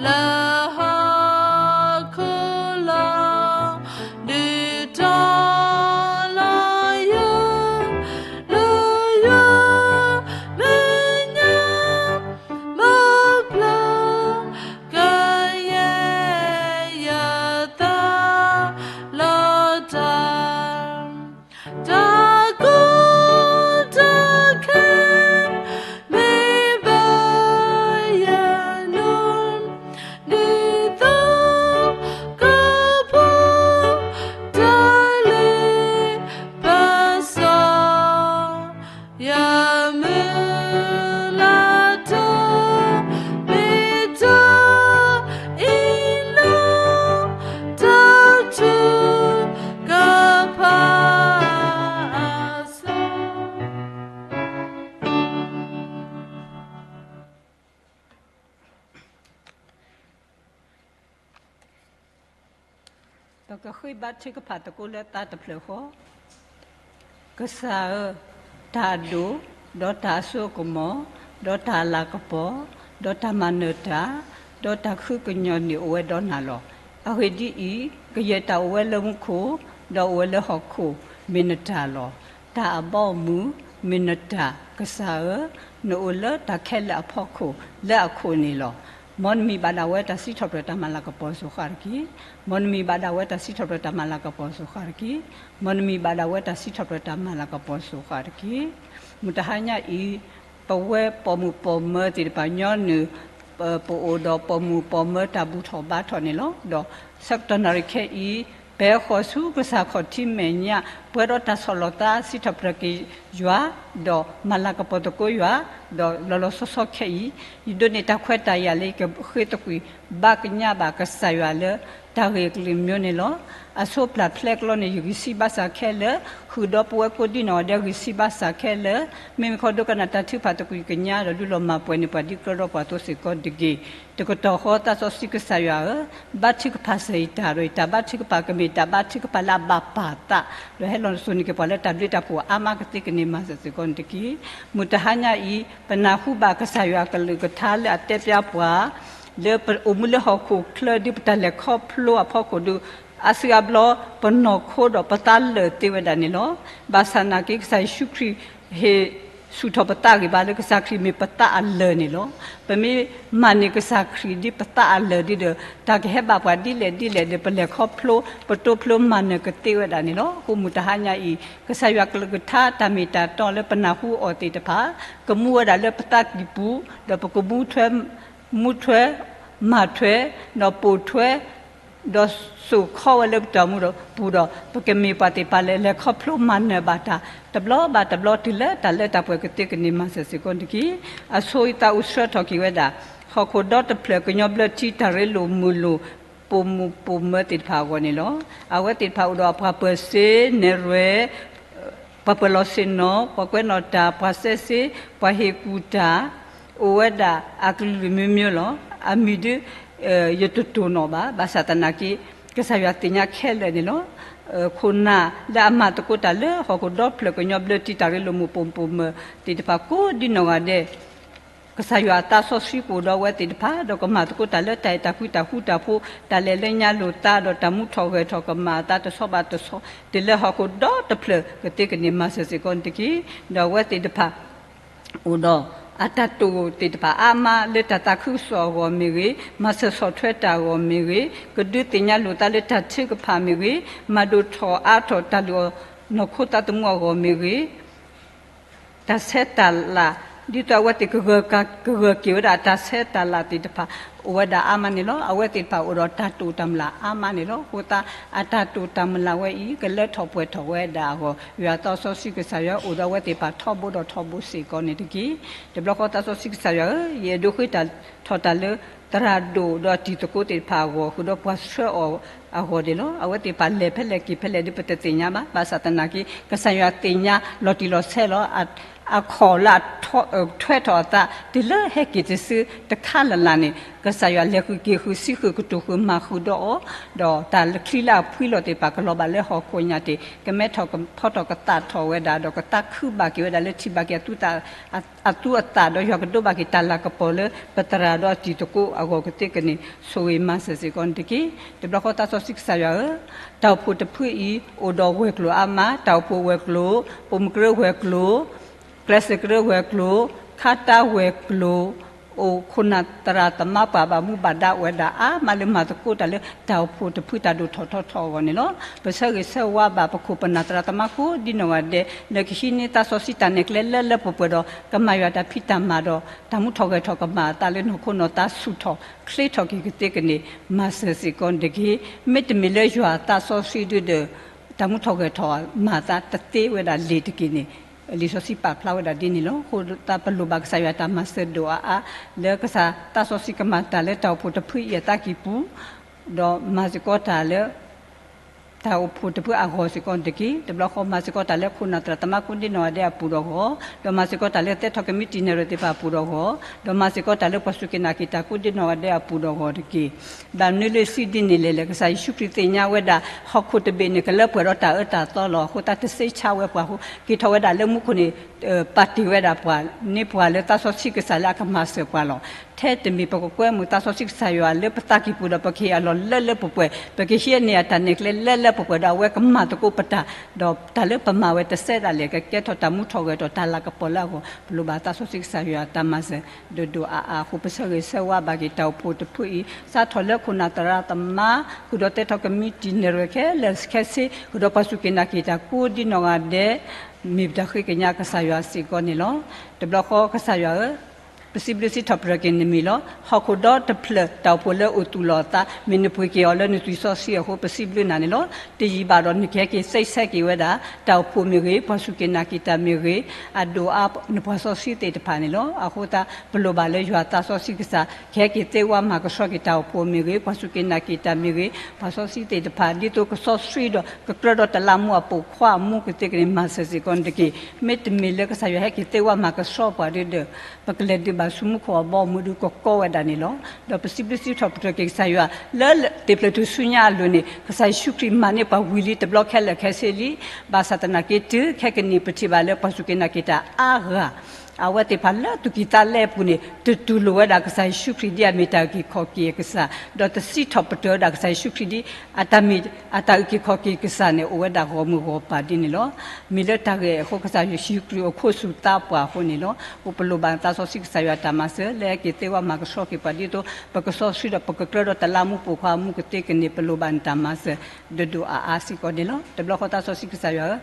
လၢဟီၣ်ခိၣ်လီၤ ဒုးတီၤလီၤယၤ လၢယွၤမဲာ်ညါ ဘၣ်ဖျါ ကယဲၢ်ယသး လီၤတၢ် တၢ်ကီတၢ်ခဲ မ့ၢ်ဘၣ်ယၤနီၢ် ဒ်သိးကဖီၣ်တၢ်လ့ပစီ ယမုၢ်လၢ်တၢ် မ့ၢ်တၢ်အ့ၣ်လိာ် တၢ်ထုကဖၣ်အစီ ပကဃ့ဘါထုကဖၣ်သကိးလၢသးတဖျၢၣ်ဃီ, ကစၢ်ဧၢ, တၢ်အဒိၣ်, ဒီးတၢ်အစိအကမီၤ, ဒီးတၢ်အလၤကပီၤ, ဒီးတၢ်မၤနၢၤတၢ်, ဒီးတၢ်ဃုကညီၤန့ၣ်အိၣ်ဝဲဒီးနၤလီၤ. အဂ့ၢ်ဒ်အံၤ, ကယဲၢ်တၢ်အိၣ်ဝဲလၢမူခိၣ်, ဒီးအိၣ်ဝဲလၢဟီၣ်ခိၣ်, မ့ၢ်နတၢ်လီၤ. တၢ်အဘီအမုၢ်, မ့ၢ်နတၢ်, ကစၢ်ဧၢ, နအိၣ်လၢတၢ်ခဲလၢာ်အဖီခိၣ်, လၢအခိၣ်န့ၣ်လီၤ. မ်နမံၤဘၣ်ဒၣ်ဝဲတၢ်စံးထီၣ်ပတြၢၤတၢ်မၤလၤကပီၤစိၤဃၣ်တက့ၢ်. မ်နမံၤဘၣ်ဒၣ်ဝဲတၢ်စံးထီၣ်ပတြၢၤတၢ်မၤလၤကပီၤစိၤဃၣ်တက့ၢ်. မ်နမံၤဘၣ်ဒၣ်ဝဲတၢ်စံးထီၣ်ပတြၢၤတၢ်မၤလၤကပီၤစိၤဃၣ်တက့ၢ်. မုၢ်တဟါညါအံၤ, ပဝဲပိာ်မုၣ်ပိာ်မၢၤသ့ၣ်တဖၣ်ညီနုၢ်, ပအိၣ်ဒီးပိာ်မုၣ်ပိာ်မၢၤတၢ်ဘူၣ်ထီၣ်ဘါထီၣ်န့ၣ်လီၤ. ဒီးဆၢကတီၢ်နၣ်ရံၣ်ခဲအံၤ, ပဟဲဃီၤဆူကစၢ်ခီၣ်ထံးမဲာ်ညါ, ပှဲၤဒီးတၢ်ဆီၣ်လီၤသးစံးထီၣ်ပတြၢၤက့ၤယွၤ, ဒီးမၤလၤကပီၤသကိးယွၤ, ဒီးလီၤလီၤဆီဆီခဲအံၤ, ယဒိးန့ၢ်တၢ်ခွဲးတၢ်ယာ်လၢ ယကဃ့သကွံာ်ဘါကညးဘၣ်ကစၢ်ယွၤလၢ တၢ်ဂ့ၢ်အကလုာ်မၠိန့ၣ်လီၤ. အဆိပျၢ်ဖျဲးကျီန့ၣ် ယဂံၢ်စၢ်ဘါစၢ်ခဲလၢာ်, ဃုာ်ဒီးပဝဲကိးဒံနီၢ်ဂၤဒဲးဂံၢ်စၢ်ဘါစၢ်ခဲလၢာ်, မ့မ့ၢ်ခီဒိကနၣ်တၢ်ထုကဖၣ်သကွံာ်ကညးဒီး လုၢ်လီၤမၤပှဲၤန့ၢ်ပှၤဒ်ကြၢးဒီးပှၤအသိးစ့ၢ်ကီးတက့ၢ်. တကတီၢ်ဃီသးစီဆှံကစၢ်ယွၤဧၢ, ဘါထုကဖၣ်စၢၤယတၢ်ဒီး ယတၢ်ဘါထုကဖၣ်ကမ့ၢ်တၢ်ဘါထုကဖၣ်လၢအဘၣ်ပၢ်သး, ဒီးဟဲလီၤစိၤန့ၢ်က့ၤပှၤလၢတၢ်ဘျုးတၢ်ဖှိၣ်အါမးကသ့ကန့ၢ်မၤစၢၤစ့ၢ်ကီးန့ၣ်တက့ၢ်. မုၢ်တဟါညါအံၤ, ပနၢ်ဟူဘၣ်ကစၢ်ယွၤကလုၢ်ကထါလၢအတဲပျါပှၤ လၢပအိၣ်မူလၢဟီၣ်ခိၣ်ချၢဒ်ပတၢ်လဲၤခီဖျိအဖီခိၣ်ဒီး အါစုအါဘျီ ပနီၢ်ခိဒီးပသးလၢာ်သ့ဝဲဒၣ်န့ၣ်လီၤ. ဘၣ်ဆၣ်နာ်က့ ကစၢ်ယ့ၣ်ၡူးခရံာ် ဟ့ၣ်ဆူၣ်ထီၣ်ပသးဂံၢ်ဘါလၢကစၢ်ခရံာ်မ့ၢ်ပသးအလၢာ်န့ၣ်လီၤ. ပမ့ၢ်မၤန့ၢ်ကစၢ်ခရံာ်ဒ်ပသးအလၢာ်ဒ်ဒီး တၢ်ကဟဲဘၣ်ပှၤဒ်လဲၣ်ဒ်လဲၣ်ဒီး ပလဲၤခီဖျိ ပတိဖျိမၤနၢၤကသ့ဝဲဒၣ်န့ၣ်လီၤ. အဃိမုၢ်တဟါညါအံၤ ကစၢ်ယွၤကလုၢ်ကထါတၢ်မ့ၢ်တၢ်တီလၢပနၢ်ဟူအီၤသ့ၣ်တဖၣ် ကမူဝဲဒၣ်လၢပသးကံၢ်ပူၤ, ဒီးပကမူထွဲ မူထွဲ မၤထွဲ ဒီးပိာ်ထွဲ ဒီးစိာ်ခီဝဲလၢပတၢ်အိၣ်မူဒီးပူၤဒီး ပကမ့ၢ်ပှၤသ့ၣ်တဖၣ်လၢလဲၤခီဖျိမၤနၢၤဘၣ်တၢ် တဘျီဘၣ်တဘျီ တုၤလၢတၢ်လၢတၢ်ပှဲၤကသ့ကန့ၢ်မၤစၢၤစ့ၢ်ကီးန့ၣ်တက့ၢ်. အဆိယသးအိၣ်ဆှၢထီၣ်က့ၤဝဲဒၣ် ဟီၣ်ခိၣ်ဒီတဖျၢၣ်ကညီဘျၢထံတၢ်ရ့လိာ်မုာ်လိာ် ပိာ်မုၣ်ပိာ်မၢၤသ့ၣ်တဖၣ်အဂီၢ်န့ၣ်လီၤ. အဝဲသ့ၣ်တဖၣ်အိၣ်ဒီးပှၤပၢၤစ့, နဲၣ်ရွဲၣ်, ပှၤပၢၤလီၢ်ဆ့ၣ်နီၤ, ပှၤကွဲးနီၣ်တၢ်, ပှၤစဲစ့, ပှၤဟ့ၣ်ကူၣ်တၢ်, အိၣ်ဝဲဒၣ်အကလုာ်မ့ၢ်မ့ၢ်လီၤ. အမံၤဒ် ယတတိၢ်နီၣ်ဘၣ်, ဘၣ်ဆၣ်သနာ်က့ ကစၢ်ယွၤသ့ၣ်ညါခဲလၢာ်န့ၣ်လီၤ. ခိၣ်နၢ်လၢအမၤသကိးတၢ်လၢ ဟီၣ်ခိၣ်ဒီဖျၢၣ်ကညီဘျၢထံတၢ်ရ့လိာ်မုာ်ပိာ်မုၣ်ပိာ်မၢၤသ့ၣ်တဖၣ်ကိးဒ်နီၢ်ဂၤဒဲး ကစၢ်ယွၤအသးစီဆှံကအိၣ်ဒီးအဝဲသ့ၣ်တဖၣ်, ဒီးကမၤသကိးတၢ်လၢတၢ်အဲၣ်တၢ်ကွံတၢ်ဃူတၢ်ဖိး, တၢ်လဲၤလၢညါလိာ်သး, ဒီးတၢ်မူထီၣ်ဂဲၤထီၣ်ကမၤအသးတဆီဘၣ်တဆီ, တုၤလၢဟီၣ်ခိၣ်ဒီတဖျၢၣ်ကသ့ကန့ၢ်မၤစၢၤစ့ၢ်ကီးန့ၣ်တက့ၢ်. ဒီးအဝဲသ့ၣ်တဖၣ် အိၣ်ဒီးအတၢ်တိာ်သ့ၣ်တဖၣ်အါမး လၢတၢ်သးခုကစီၣ်အဂီၢ်မ့ၢ်ဂ့ၤ, မၤစၢၤဆီၣ်ထွဲတၢ်အဂီၢ်မ့ၢ်ဂ့ၤ, ကဒုးသ့ၣ်ညါလိာ်သးလၢတၢ်ထုကဖၣ်မ့ၢ်ဂ့ၤ, မၤဒိၣ်ထီၣ်အါထီၣ်တၢ်လုၢ်အီၣ်နီၢ်ခိသးသမူအဂီၢ်မ့ၢ်ဂ့ၤ, တၢ်ဆဲးတၢ်လၤ, ဒ်သိးအဝဲသ့ၣ်ကဂၢၢ်က့ၤဝဲဒၣ်တၢ်ဆဲးတၢ်လၤသ့ၣ်တဖၣ် အိၣ်ဝဲဒၣ်အါမးန့ၣ်လီၤ. အဝဲသ့ၣ်တဖၣ်အိၣ်ဒီးတၢ်တိာ်တၢ်မုၢ်လၢ်အါမးန့ၣ်လီၤ. အဃိသတး အတၢ်တိာ်တၢ်မုၢ်လၢ်ဝဲအံၤ ကလၢထီၣ်ပှဲၤထီၣ်ဝဲဒၣ်အဂီၢ်, ယွၤသးစီဆှံကစၢ်ယွၤအိၣ်ဒီးအဝဲသ့ၣ်တဖၣ်ထီဘိဒီးထီဘိစ့ၢ်ကီးန့ၣ်တက့ၢ်. တဘျီဃီသးစီဆှံကစၢ်ယွၤဧၢ, ယအဲၣ်ဒိးဃ့တၢ်ထီၣ်တၢ်လၢ သရၣ်ဒိၣ်ဒီးတံၤသကိးသ့ၣ်တဖၣ်အဂီၢ်, ဃုာ်ဒီးပှၤဆှၢအီၤအဂီၢ်န့ၣ်လီၤ. အဝဲသ့ၣ်တဖၣ်လဲၤဖဲလဲၣ်က့ၤဖဲလဲၣ်ဒီးပတသ့ၣ်ညါဘၣ်. ဘၣ်ဆၣ်သနာ်က့ ကစၢ်ယွၤသ့ၣ်ညါလီၤတံၢ်လီၤဆဲးလီၤ. အခီၣ်လၢအထွဲထီၣ်အသး တုၤလၢဟဲက့ၤတစုတခါလၢ်လၢ်န့ၣ် ကစၢ်ယွၤလဲၤဃုာ်က့ၤဃုာ် စံးဃုာ်ကတိၤဃုာ် မၤဃုာ်ဒီးအီၤ, ဒီးတၢ်ချံလၢအဖှံလီၤသ့ၣ်တဖၣ် ကလီၤဘၣ်လၢဟီၣ်ခိၣ်ညါတ့ၢ်, ကမဲထီၣ်ကဖီထီၣ်ကသၣ်ထီၣ်ဝဲဒၣ်, ဒီးကသးခုဘၣ်က့ၤဝဲဒၣ်လၢထံၣ်ဘၣ်က့ၤ အသူအသၣ်, ဒီးယွၤကဒိးဘၣ်က့ၤတၢ်လၤကပီၤလၢပသရၣ်ဒီးတံၤသကိးအဂီၢ်ကသ့ကန့ၢ် ဆိၣ်ဂ့ၤမၤစၢၤစ့ၢ်ကီးန့ၣ်တက့ၢ်. တဘျီဃီသးစီဆှံကစၢ်ယွၤဧၢ, တၢ်အိၣ်ဖှိၣ်တဖုအံၤ အိၣ်ဒီးဝဲၤကျိၤအါမး, တၢ်အိၣ်ဖှိၣ်ဝဲၤကျိၤ, ပိာ်မုၣ်ကရၢဝဲၤကျိၤ, ကျဲးစၢးကရၢဝဲၤကျိၤ, ခါတၢ်ဝဲၤကျိၤ, အိၣ်ခိၣ်နၢ်သရၣ်သမါပှၤဘၣ်မူဘၣ်ဒါအိၣ်ဝဲဒၣ်အါမးလၢမၤသကိးတၢ်လၢတၢ်အိၣ်ဖှိၣ်တဖုတၢ်ဒိၣ်ထီၣ်ထီထီၣ်အဂီၢ်န့ၣ်လီၤ. ပဆၢဂ့ၤဆၢဝါဘၣ်ပခိၣ်ပနၢ်သရၣ်သမါကိးဒ်နီၢ်ဂၤဒဲး လၢကဟံးန့ၢ်သးစီဆှံတၢ်နဲၣ်ကျဲလၢလၢပှဲၤပှဲၤဒီး ကမၤယွၤတၢ်ဖံးတၢ်မၤဒီး တၢ်မူထီၣ်ဂဲၤထီၣ်ကမၤအသးလၢနီၢ်ခိနီၢ်သးဆူၣ်ထီၣ်ချ့ထီၣ်က့ၤကသ့ကန့ၢ် မၤစၢၤစ့ၢ်ကီးန့ၣ်တက့ၢ်. မ့တမ့ၢ်လၢယွၤအသးစီဆှံဒုဒီး တၢ်မူထီၣ်ဂဲၤထီၣ်မၤအသးတသ့ဝဲဒၣ်လံၤတက့ၢ်န့ၣ် လံာ်စီဆှံပာ်ဖျါဝဲဒၣ်ဒ်န့ၣ်လီၤ. အဃိသတးပလိၣ်ဘၣ်ကစၢ်ယွၤတၢ်မၤစၢၤဒိၣ်အါအါ လၢကစၢ်သးစီဆှံကမၤတၢ်လၢတၢ်အိၣ်ဖှိၣ်တဖုအံၤအသးကံၢ်ပူၤ ဒီးမၤစ့ၢ်ကီးတၢ်လၢ တၢ်အိၣ်ဖှိၣ်တဖုအဂီၢ်စ့ၢ်ကီးတက့ၢ်. တဘျီဃီမၤစ့ၢ်ကီးတၢ်လၢခိၣ်နၢ်သရၣ်သမါကိးဒ်နီၢ်ဂၤဒဲးအပူၤဒီးအဂီၢ်, ဒီးမၤစ့ၢ်ကီးတၢ်လၢသဲထီၣ်ကမံးတံာ်နဲၣ်ရွဲၣ်သ့ၣ်တဖၣ်အပူၤဒီးအဂီၢ်, ဒီးမၤစ့ၢ်ကီးတၢ်လၢပှၤစူၢ်က့ၤနာ်က့ၤတၢ်ကိးဒ်နီၢ်ဂၤဒဲးအပူၤဒီးအဂီၢ်တက့ၢ်. ဘၣ်မနုၤလၢစံးဒ်န့ၣ်လဲၣ်, ကစၢ်ယ့ၣ်ၡူးခရံာ်သ့ၣ်ညါဝဲဒၣ် ဟီၣ်ခိၣ်တဘ့ၣ်န့ၣ် ကလၢပှဲၤဒီးတၢ်အၢတၢ်သီလီၤ. အဃိသတးတစ့ဆါဝဲပှၤအဃိ က့ၤထီၣ်ဝဲဒၣ်လၢမူခိၣ်န့ၣ် ပာ်တ့ၢ်ဝဲဒၣ်ပှၤ န့ၢ်ပှၤလၢသးစီဆှံကစၢ်လၢအကမၤစၢၤပှၤလီၤ. ထဲတမံၤပကကွဲမုာ်သးစီဆှံကစၢ်ယွၤလၢပသးကံၢ်ပူၤဒီး ပကဟ့ၣ်အလီၢ်လၢလၢပှဲၤပှဲၤ, ပကဟံးန့ၢ်အတၢ်နဲၣ်ကျဲလၢလၢပှဲၤပှဲၤဒီး အဝဲကမၤသကိးပတၢ်, ဒီးတၢ်လၢပမၤဝဲတစဲးဒၣ်လဲာ် ကကဲထီၣ်တၢ်မူထီၣ်ဂဲၤထီၣ်တၢ်လၤကပီၤလၢအဂီၢ် ပလိၣ်ဘၣ်သးစီဆှံကစၢ်ယွၤတၢ်မၤစၢၤဒိၣ်ဒိၣ်အါအါအဃိ ပဆၢဂ့ၤဆၢဝါဘၣ်က့ၤတၢ်အိၣ်ဖှိၣ်တဖုအံၤ စးထီၣ်လၢခိၣ်နၢ်သရၣ်သမါ ဃုာ်ဒီးသဲထီၣ်ကမံးတံာ်နဲၣ်ရွဲၣ်ခဲလၢာ်ခဲဆ့ ဃုာ်ဒီးပှၤစူၢ်က့ၤနာ်က့ၤတၢ်ကိးဒ်နီၢ်ဂၤဒဲး မ့ၢ်ပတၢ်ဃ့ကညးကစၢ်ယွၤစ့ၢ်ကီးန့ၣ်လီၤ. တဘျီဃီကစၢ်ယွၤဧၢ, ပစံးဘျုးစံးထီၣ်ပတြၢၤက့ၤနမံၤလီၤ. ဟီၣ်ခိၣ်ဒီတဖျၢၣ်တၢ်အိၣ်ဖှိၣ်လၢအိၣ်သူၣ်လီၤအသး မ့ၢ်နပှ့ၤက့ၤအီၤလၢနသွံၣ်စီဆှံအဃိ ပစံးဘျုးနၤန့ၣ်လီၤ. တယံာ်ဘၣ်ဒီးနကဟဲက့ၤစဲးဆဲးက့ၤဝဲဒၣ် တၢ်အိၣ်ဖှိၣ်မ့ၢ်ဂ့ၤ, ပှၤစူၢ်က့ၤနာ်က့ၤတၢ်မ့ၢ်ဂ့ၤ, အဒိၣ်အါနပှၤစီဆှံသ့ၣ်တဖၣ်န့ၣ်လီၤ. အဃိသတး ပလိၣ်ဘၣ်လၢယွၤသးစီဆှံကစၢ် ကဟဲက့ၤသ့ဝဲမၤကဆှီက့ၤတၢ်အိၣ်ဖှိၣ်မ့ၢ်ဂ့ၤ, ပှၤစူၢ်က့ၤနာ်က့ၤတၢ်မ့ၢ်ဂ့ၤ, ပှၤစီဆှံသ့ၣ်တဖၣ် ဒ်သိးကစီဆှံဒီးကကြၢးဒီးတလးမူအပိာ်ခွါအမူကသ့ကန့ၣ် မၤစၢၤစ့ၢ်ကီးန့ၣ်တက့ၢ်. မ့တမ့ၢ်လၢကစၢ်ယွၤဟဲက့ၤသ့ဝဲမၤကဆှီပှၤဒ်ဒီး ပကလဲၤဒုးဘၣ်ဆူမူခိၣ်အဘီအမုၢ်ဒုးကကီဝဲဒၣ်န့ၣ်လီၤ. ဒီးပစံးဘျုးစံးထီၣ်ပတြၢၤက့ၤကစၢ်ယွၤ လၢသ့ၣ်ဖျၢၣ်ထူၣ်စုညါအလိၤန့ၣ် ကစၢ်ယ့ၣ်ၡူးခရံာ်မၤန့ၢ်ပှၤဝံၤလံတဘျီခဲလၢာ်ခဲဆ့လံ. ဘၣ်ဆၣ်သနာ်က့ တုၤခဲကနံၣ်ပထံၣ်ဘၣ်လၢပှၤစူၢ်က့ၤနာ်က့ၤတၢ်အါဂၤ အဝဲသ့ၣ်တဖၣ်လၢသူၣ်ကံၢ်သးလဲပူၤန့ၣ် တတူၢ်လိာ်ဝဲဒၣ်ကစၢ်ယ့ၣ်ၡူးခရံာ်ဒ်အမ့ၢ်တၢ်အုၣ်က့ၤခီၣ်က့ၤအကစၢ်, ဒီးတစံးထီၣ်ပတြၢၤဝဲဒၣ်ကစၢ်ယ့ၣ်ၡူးခရံာ်ဒ်အတၢ်မ့ၢ် အတၢ်အုၣ်က့ၤခီၣ်က့ၤကစၢ်န့ၣ် အိၣ်ဝဲဒၣ်ဂီၢ်မုၢ်ဂီၢ်ပၤဒ်န့ၣ်လီၤ. မ့ၢ်လၢတၢ်ဂ့ၢ်အဃိ ကစၢ်ယ့ၣ်ၡူးခရံာ်အိၣ်ခိးဆူၣ်သးပှၤအဃိန့ၣ်လီၤ. အိၣ်ပလိၣ်ဘၣ်သးစီဆှံကစၢ်ယွၤတၢ်မၤစၢၤ လၢဟဲက့ၤသ့ဝဲမၤကဆှီက့ၤပှၤဒ်သိး ပကစီဆှံဒီးပကကြၢးဒီးတလးမူပိာ်ခွါအမူကသ့ကန့ၣ် ပလိၣ်ဘၣ်နတၢ်မၤစၢၤ ဒိၣ်ဒိၣ်အါအါစ့ၢ်ကီးန့ၣ်လီၤ. တဘျီဃီသးစီဆှံကစၢ်ယွၤဧၢ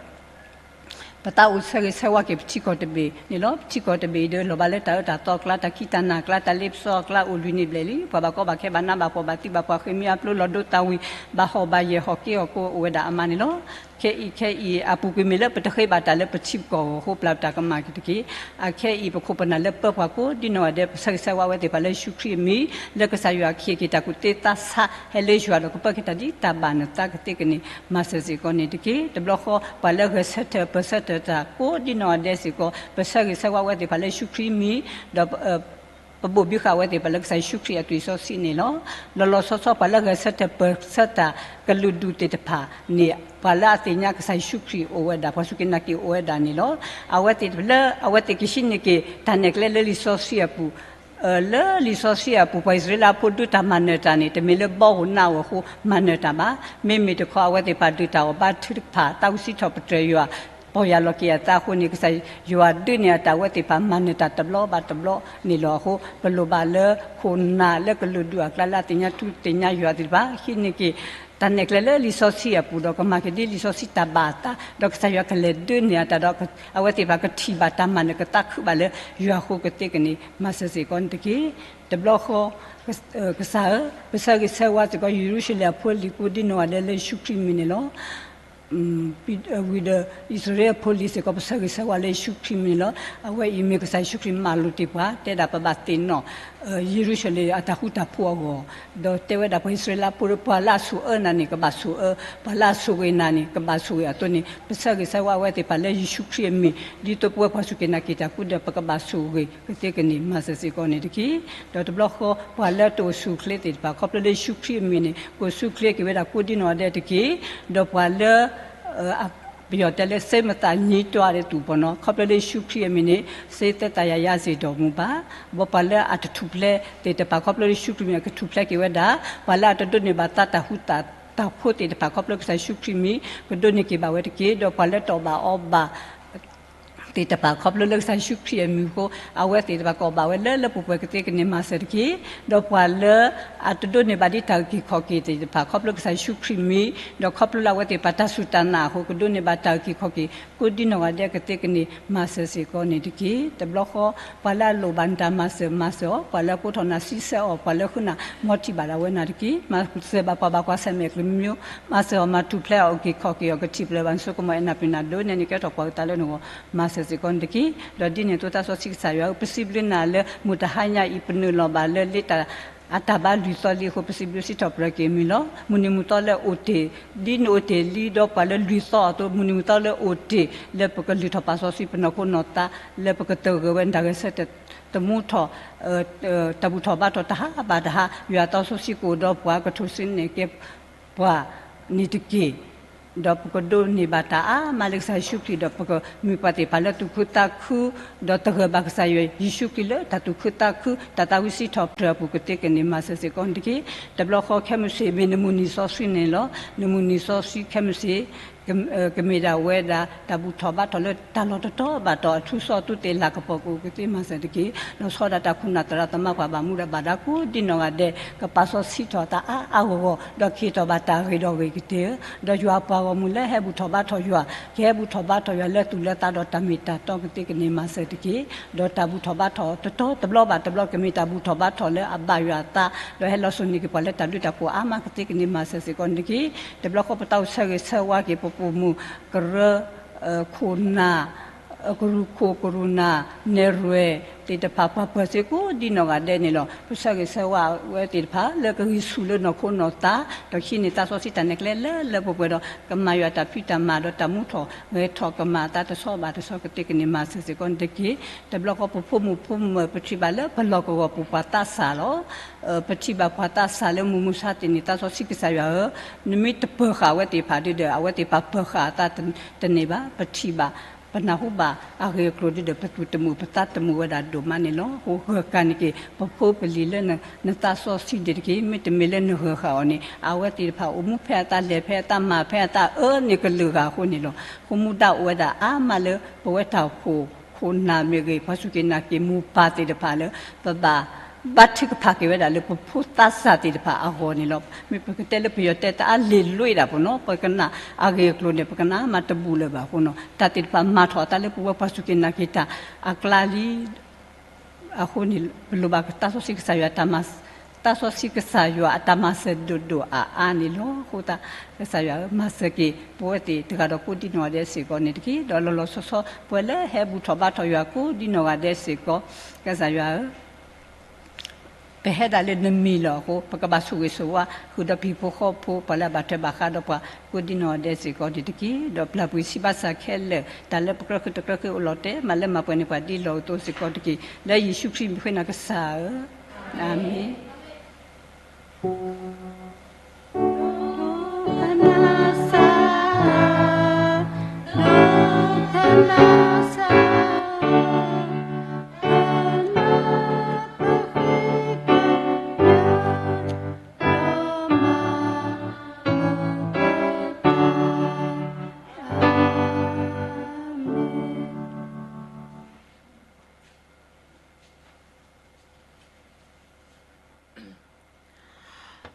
ပသးအိၣ်ဆၢဂ့ၤဆၢဝါက့ၤပထံကီၢ်တဘ့ၣ်န့ၣ်လီၤ. ပထံကီၢ်တဘ့ၣ်အံၤဒီး လီၤဘၣ်လၢတၢ်အၢတၢ်သီအကျါ တၢ်ခံးတၢ်နၤအကျါ တၢ်လ့ပစီအကျါ အိၣ်လွံၢ်နံၣ်ဘျဲၣ်လံ. ပှၤဘၣ်ကီဘၣ်ခဲ ဘၣ်နးဘၣ်ဖှီၣ် ဘၣ်သံဘၣ်ပှၢ် ဃ့ၢ်မှံဟးဖျိး လီၤဒိသးဝံၣ် ဘၣ်ဟီၣ်ဘၣ်ယဲၢ် ဟီၣ်က့ဟီၣ်ကိး အိၣ်ဝဲဒၣ်အါမးန့ၣ်လီၤ. ခဲအံၤခဲအံၤ အပူၤကွံာ်မ့ၢ်လၢပတဃ့ဘၣ်တၢ်လၢပထံပကီၢ်အဂီၢ်အဃိ ပျၢ်တၢ်ကမၣ်က့ၤတက့ၢ်. အခဲအံၤ ပခိၣ်ပနၢ်လၢပၢပှၤကိးဒ်နီၢ်ဂၤဒဲး ပဆၢဂ့ၤဆၢဝါဝဲသ့ၣ်တဖၣ်လၢယ့ၣ်ၡူးခရံာ်အမံၤ လၢကစၢ်ယွၤကဟ့ၣ်က့ၤတၢ်ကူၣ်သ့သးဆး ဟဲလၢယွၤဒီးကပၢက့ၤတၢ်ဒ်တၢ်ဘၣ်နသးကသ့ကန့ၣ် မၤစၢၤစ့ၢ်ကီးန့ၣ်တက့ၢ်. တဘျီဃီ ပှၤလၢဂဲၤဆၢထၢၣ်ပၢၢ်ဆၢထၢၣ်တၢ်ကိးဒ်နီၢ်ဂၤဒဲးစ့ၢ်ကီး ပဆၢဂ့ၤဆၢဝါဝဲသ့ၣ်တဖၣ်လၢယ့ၣ်ၡူးခရံာ်အမံၤ ဒီး ပဘိၣ်ဘံဃာ်အဝဲသ့ၣ်တဖၣ်လၢကစၢ်ယ့ၣ်ၡူးခရံာ်အသွံၣ်စီဆှံန့ၣ်လီၤ. လီၤလီၤဆီဆီ ပှၤလၢဂဲၤဆၢထၢၣ်ပၢၢ်ဆၢတၢ်ကလုာ်ဒူၣ်သ့ၣ်တဖၣ်န့ၣ် ပှၤလၢအသ့ၣ်ညါကစၢ်ယ့ၣ်ၡူးခရံာ်အိၣ်ဝဲဒၣ် ပှၤစူၢ်က့ၤနာ်က့ၤအိၣ်ဝဲဒၣ်န့ၣ်လီၤ. အဝဲသ့ၣ်တဖၣ်လၢ အဝဲသ့ၣ်ကဟံးန့ၢ်က့ၤ တၢ်နဲၣ်ကျဲလၢလံာ်စီဆှံအပူၤ လၢလံာ်စီဆှံအပူၤ ပှၤအံၣ်စရ့လးဖိဒုးတၢ်မၤနၢၤတၢ်န့ၣ် တမ့ၢ်လၢဘီဧိၤနးဧိၤအဃိ မၤနၢၤတၢ်ဘၣ်. မ့မ့ၢ်တခီ အဝဲသ့ၣ်တဖၣ်ဒုးတၢ်အီၣ်ဘါထုကဖၣ် သးဝံၣ်စံးထီၣ်ပတြၢၤယွၤ ပီၢ်ယၢ်လီၤက့ၤအသးအဃိန့ၣ် ကစၢ်ယွၤဒုးန့ၢ်အတၢ်အဝဲသ့ၣ်တဖၣ်မၤနၢၤတၢ်တဘျီဘၣ်တဘျီန့ၣ်လီၤ. အဃိ ပလိၣ်ဘၣ်လၢခိၣ်နၢ်လၢကလုာ်ဒူၣ်အကျါလၢအသ့ၣ်ညါထူသ့ၣ်ညါယွၤသ့ၣ်တဖၣ် ဟံးန့ၢ်က့ၤ တၢ်နဲၣ်ကျဲလၢလံာ်စီဆှံအပူၤဒီး ကမၤက့ၤဒ်လံာ်စီဆှံတၢ်ဘၣ်အသး ဒီးကစၢ်ယွၤကလဲၤဒုးန့ၢ်အတၢ်ဒီး အဝဲသ့ၣ်တဖၣ်ကထံၣ်ဘၣ်တၢ်မၤနၢၤကသးခုဘၣ်လၢယွၤအဃိကသ့ကန့ၣ် မၤစၢၤစ့ၢ်ကီးန့ၣ်တက့ၢ်. တဘျီဃီ ကစၢ်ဧၢ, ပဆၢဂ့ၤဆၢဝါစ့ၢ်ကီး ယရူၤၡလ့ၣ်အဖိအလံၤကိးဒ်နီၢ်ဂၤဒဲးလၢယ့ၣ်ၡူးခရံာ်မံၤန့ၣ်လီၤ. ဝံၤဒီး အံၣ်စရ့လးအဖိအလံၤစ့ၢ်ကီး ပဆၢဂ့ၤဆၢဝါလၢယ့ၣ်ၡူးခရံာ်မံၤန့ၣ်လီၤ. အဝဲအံၤမ့ၢ်ကစၢ်ယ့ၣ်ၡူးခရံာ်မၤလိာ်တ့ၢ်ပှၤ တဲဒၣ်ပဘၣ်သ့ၣ်နီၣ် ယရူၤၡလ့ၣ်အတၢ်ဃူတၢ်ဖိးအဂီၢ်, ဒီးတဲဝဲဒၣ်ပှၤအံၣ်စရ့လးဖိ ပှၤလၢအဆိၣ်အၢနၤန့ၣ် ကဘၣ်ဆိၣ်အၢ, ပှၤလၢအဆိၣ်ဂ့ၤနၤန့ၣ် ကဘၣ်ဆိၣ်ဂ့ၤအသိးန့ၣ် ပဆၢဂ့ၤဆၢဝါအဝဲသ့ၣ်တဖၣ်လၢယ့ၣ်ၡူးခရံာ်အမံၤ ဒ်သိးပဝဲပှၤစူၢ်က့ၤနာ်က့ၤတၢ်ကိးဒီး ပကဘၣ်ဆိၣ်ဂ့ၤကသ့ကန့ၣ် မၤစၢၤစ့ၢ်ကီးန့ၣ်တက့ၢ်. ဒီးတဘျီဃီ ပှၤလၢတအိၣ်ဆူၣ်အိၣ်ချ့သ့ၣ်တဖၣ် ခီဖျိလၢယ့ၣ်ၡူးခရံာ်အမံၤန့ၣ် ကအိၣ်ဆူၣ်အိၣ်ချ့က့ၤဝဲဒၣ်ကိးဒ်နီၢ်ဂၤဒဲးတက့ၢ်. ဒီးပှၤလၢ ပယီၤတဲလၢ စိတ်မသာညစ်တွားတဲ့သူပေါ့နော်, ခီဖျိလၢယ့ၣ်ၡူးခရံာ်အမံၤန့ၣ် စိတ်သက်သာရာရစေတော်မူပါ. ဘီပှၤလၢအတထူၣ်ဖျဲးသ့ၣ်တဖၣ် ခီဖျိလၢယ့ၣ်ၡူးခရံာ်မံၤ ကထူၣ်ဖျဲးက့ၤဝဲဒၣ်, ပှၤလၢအတဒိးန့ၢ်ဘၣ်သးတၢ်ဃူတၢ်ဖိးသ့ၣ်တဖၣ် ခီဖျိကစၢ်ယ့ၣ်ၡူးခရံာ်မံၤ ကဒိးန့ၢ်က့ၤဘၣ်ဝဲတက့ၢ်. ဒီးပှၤလၢတအီၣ်ဘၣ်အီဘၣ် သ့ၣ်တဖၣ် ခီဖျိလၢကစၢ်ယ့ၣ်ၡူးခရံာ်အမံၤအဃိ အဝဲသ့ၣ်တဖၣ်ကအီၣ်ဘၣ်ဝဲလၢလၢပှဲၤပှဲၤကသ့ကန့ၣ် မၤစၢၤတက့ၢ်. ဒီးပှၤလၢအတဒိးန့ၢ်ဘၣ်ဒ်တၢ်အုၣ်က့ၤခီၣ်က့ၤသ့ၣ်တဖၣ် ခီဖျိကစၢ်ယ့ၣ်ၡူးခရံာ်မံၤ ဒီးခီဖျိလၢအဝဲသ့ၣ်တဖၣ်တၢ်စူၢ်တၢ်နာ်အဃိ ကဒိးန့ၢ်ဘၣ်တၢ်အုၣ်က့ၤခီၣ်က့ၤ ကိးဒ်နီၢ်ဂၤဒဲးကသ့ကန့ၣ် မၤစၢၤစ့ၢ်ကီးန့ၣ်တက့ၢ်. တဘျီဃီ ပှၤလၢအလိၣ်ဘၣ်နတၢ်မၤစၢၤမၤစၢၤအီၤ, ပှၤလၢအကိးထီၣ်နၤစံးဆၢအီၤ, ပှၤလၢဃုနၤ မ်ထံၣ်ဘၣ်ဒၣ်ဝဲနၤတက့ၢ်. မၤစၢၤဘၣ်ပှၤဘၣ်ကွၢ်ဆၢၣ်မဲာ်အကလုာ်မံၤမံၤ, မၤစၢၤအီၤ မၤထူၣ်ဖျဲးအီၤ အုၣ်က့ၤခီၣ်က့ၤအီၤ ကထံၣ်ပျဲၢ်ဘၣ်နစိကမီၤ အဲၣ်နၤပျံၤနၤဒိးန့ၢ်န့ၣ် ကဲထီၣ်ပှၤကတၢၢ်လၢနဂီၢ် မၤစၢၤစ့ၢ်ကီးန့ၣ်တက့ၢ်. ဒီးဒ်န့ၣ်အသိးသးစီဆှံကစၢ်ယွၤဧၢ, ပစံးဘျုးနၤလၢမုၢ်တဟါညါအံၤ ပနုာ်လီၤဘၣ်လၢလ့တၢ် အတၢ်ဘါလွံၢ်သီလံအဃိ ပစံးဘျုးစံးထီၣ်ပတြၢၤက့ၤမုၢ်လီၤ. မုၢ်နံၤမုၢ်သီလၢအိၣ်တ့ၢ် ဒ်နအိၣ်တ့ၢ်လံဒီးပှၤလၢလွံၢ်သီအသိး မုၢ်နံၤမုၢ်သီလၢအိၣ်တ့ၢ် လၢပကလုၢ်ထီၣ်ပာ်စီဆှံပနီၢ်ခိနီၢ်သး လၢပကတဂၢၢ်ဝဲတၢ်ဂဲၤဆၢထၢၣ် တမူထီၣ် တၢ်ဘူၣ်ထီၣ်ဘါထီၣ်တဟါဘၣ်တဟါ ယွၤသးစီဆှံကအိၣ်ဒီးပှၤ ကထိးဆံန့ၢ်က့ၤပှၤန့ၣ်တက့ၢ်. ဒီးပကဒိးန့ၢ်ဘၣ်တၢ်အါမးလၢကစၢ်ယ့ၣ်ၡူးခရံာ်ဒီး ပကမ့ၢ်ပှၤသ့ၣ်တဖၣ်လၢသူၣ်ခုသးခု ဒီးသဂၢၢ်ဘၣ်ကစၢ်ယွၤယ့ၣ်ၡူးခရံာ်လၢတၢ်သူၣ်ခုသးခု တၢ်သးဝံၣ်စံးထီၣ်ပတြၢၤအပူၤကသ့ကန့ၣ် မၤစၢၤစ့ၢ်ကီးန့ၣ်တက့ၢ်. တဘျီဃီခဲမုၢ်ဆ့ၣ် မ့ၢ်နမုၢ်နံၤစီဆှံန့ၣ်လီၤ. နမုၢ်နံၤစီဆှံခဲမုၢ်ဆ့ၣ် ကမ့ၢ်ဒၣ်ဝဲဒၣ် တၢ်ဘူၣ်ထီၣ်ဘါထီၣ်လၢတၢ်လီၢ်တတီၤဘၣ်တီၤ အထူးစီၤသူးသ့ၣ်လၤကပီၤကအိၣ်ကသ့မၤစၢၤတက့ၢ်. လီၤဆီဒၣ်တၢ်ခိၣ်နၢ်သရၣ်သမါပှၤဘၣ်မူဘၣ်ဒါကိးဒ်နီၢ်ဂၤဒဲး ကပာ်စီဆှံထီၣ်တၢ်အါအါဂီၢ်ဂီၢ် ဒီးကဟ့ၣ်ထီၣ်ဘၣ်တၢ်ဂ့ၤဒီးဂ့ၤကတၢၢ် ဒီးယွၤအပှၤဂီၢ်မုၢ်လၢဟဲဘူၣ်ထီၣ်ဘါထီၣ်ယွၤ ကဟဲဘူၣ်ထီၣ်ဘါထီၣ်ယွၤလၢသူၣ်လၢသးဒီးတၢ်မ့ၢ်တၢ်တီကသ့ကန့ၢ်မၤစၢၤတက့ၢ်. ဒီးတၢ်ဘူၣ်ထီၣ်ဘါထီၣ်တတီၤတဘျီဘၣ်တဘျီ ကမ့ၢ်တၢ်ဘူၣ်ထီၣ်ဘါထီၣ်လၢအဘၣ်ယွၤအသး ဒီးဟဲလီၤစိၤန့ၢ်က့ၤပှၤလၢတၢ်ဘျုးတၢ်ဖှိၣ်အါမးကသ့ကန့ၢ်မၤစၢၤစ့ၢ်ကီးန့ၣ်တက့ၢ်. တဘျီဃီပသးအိၣ်ဆၢဂ့ၤဆၢဝါက့ၤ ပပိာ်မုၣ်ကရၢ ခိၣ်နၢ် ကရူၢ်ခိၣ်ကရူၢ်နၢ် နဲၣ်ရွဲၣ်သ့ၣ်တဖၣ် ပှၤပၢၤစ့ၢ်ကီးဒ်နီၢ်ဂၤဒဲးန့ၣ်လီၤ. ပဆၢဂ့ၤဆၢဝါဝဲသ့ၣ်တဖၣ် လၢကဂံၢ်ဆူၣ်လၢနီၢ်ခိနီၢ်သး ဒီးဟံးန့ၢ်သးစီဆှံတၢ်နဲၣ်ကျဲလၢလၢပှဲၤပှဲၤဒီး ကမၤယွၤတၢ်ဖံးတၢ်မၤဒီးတၢ်မူထီၣ်ဂဲၤထီၣ်ကမၤအသးတဆီဘၣ်တဆီကသ့ကန့ၢ်မၤစၢၤစ့ၢ်ကီးန့ၣ်တက့ၢ်. တဘျီဃီပဖိမုၣ်ဖိမုၣ် ပထံၣ်ဘၣ်လၢပလီၢ်ကဝီၤပူၤပှၤသးစၢ်လီၤ. ပထံၣ်ဘၣ်ပှၤသးစၢ်လၢမုၢ်မဆါသ့ၣ်န့ၣ် သးစီဆှံကစၢ်ယွၤဧၢ, နမ့ၢ်တပၢၤဃာ်အဝဲသ့ၣ်တဖၣ်ဒုဒီး အဝဲသ့ၣ်တဖၣ်ပၢၤဃာ်အသးတန့ၢ်ဘၣ်. ပထံၣ်ဘၣ် ပနၢ်ဟူဘၣ်အဂ့ၢ်အကျိၤဒုဒီး ပသူၣ်တမုာ်ပသးတမုာ်ဝဲဒၣ်ဒိၣ်မးန့ၣ်လီၤ. အဃိဂၢၤကၤန့ၣ်က့ၤ ပဖိပလံၤလၢနသးစီဆှံဒံးတက့ၢ်. မ့တမ့ၢ်လၢနဂၢၤဃာ်အီၤန့ၣ် အဝဲသ့ၣ်တဖၣ်အိၣ်မူဖဲအသးလဲၤဖဲအသးမၤဖဲအသးအၢန့ၣ်ကလုာ်ဂၤအဃိန့ၣ်လီၤ. ဃိမူဒါအိၣ်ဝဲဒၣ်အါမးလၢပဝဲတၢ်အိၣ်ဖှိၣ်ခိၣ်နၢ်မ့ၢ်ဂ့ၤ ပှၤစူၢ်က့ၤနာ်က့ၤမိၢ်ပၢ်သ့ၣ်တဖၣ်လၢ ပဘၣ် ဘါထုကဖၣ်က့ၤဝဲဒၣ်လၢပဖိသးစၢ်သ့ၣ်တဖၣ်အဂီၢ်န့ၣ်လီၤ. မ့ၢ်ပကတဲလၢပယီၤတဲတၢ်အါလ့ၤလွံၢ်ဒၣ်ပနီၤ ပကနၣ်အဂ့ၢ်အကျိၤန့ၣ် ပကနၣ်မးတဘူၣ်လၢၤဘၣ်အဃိနီၤ တၢ်သ့ၣ်တဖၣ်မၤထီၣ်အသးလၢပဝဲပှၤစူၢ်က့ၤနာ်က့ၤတၢ်အကျါလံ အဃိန့ၣ် ပလိၣ်ဘၣ်သးစီဆှံကစၢ်ယွၤ သးစီဆှံကစၢ်ယွၤအတၢ်မၤစၢၤဒိၣ်ဒိၣ်အါအါန့ၣ်လီၤ. အဃိသတး ကစၢ်ယွၤဧၢ မၤစၢၤက့ၤပဝဲသ့ၣ်တဂၤဒီးကိးဒံနီၢ်ဂၤဒဲးစ့ၢ်ကီးန့ၣ်တက့ၢ်. ဒီးလီၤလီၤဆီဆီ ပဝဲလၢဟဲဘူၣ်ထီၣ်ဘါထီၣ်ယွၤကိးဒံနီၢ်ဂၤဒဲးစ့ၢ်ကီး ကစၢ်ယွၤဧၢ ပဟဲဒၣ်လၢနမံၤလီၤအဃိ ပကဘၣ်ဆိၣ်ဂ့ၤဆိၣ်ဝါ ဃုာ်ဒီးပဟံၣ်ဖိဃီဖိ ပှၤလၢအဘၣ်ထွဲဘၣ်ဃးဒီးပှၤကိးဒံနီၢ်ဒဲးစ့ၢ်ကီးန့ၣ်တက့ၢ်. ဒီးပျၢ်ပှ့ၤဆံးဘၣ်ဆၣ်ခဲလၢာ် တၢ်လၢပကြၢးဃုာ်တကြၢးဃုာ်အိၣ်လီၤတဲာ် မ့ၢ်လၢမၤပှဲၤန့ၢ်ပှၤဒ်လီၢ်အသိးစ့ၢ်ကီးတက့ၢ်. လၢယ့ၣ်ၡူးခရံာ်မံၤဃ့နၤကစၢ်ဧၢ, အၤမ့ၣ်.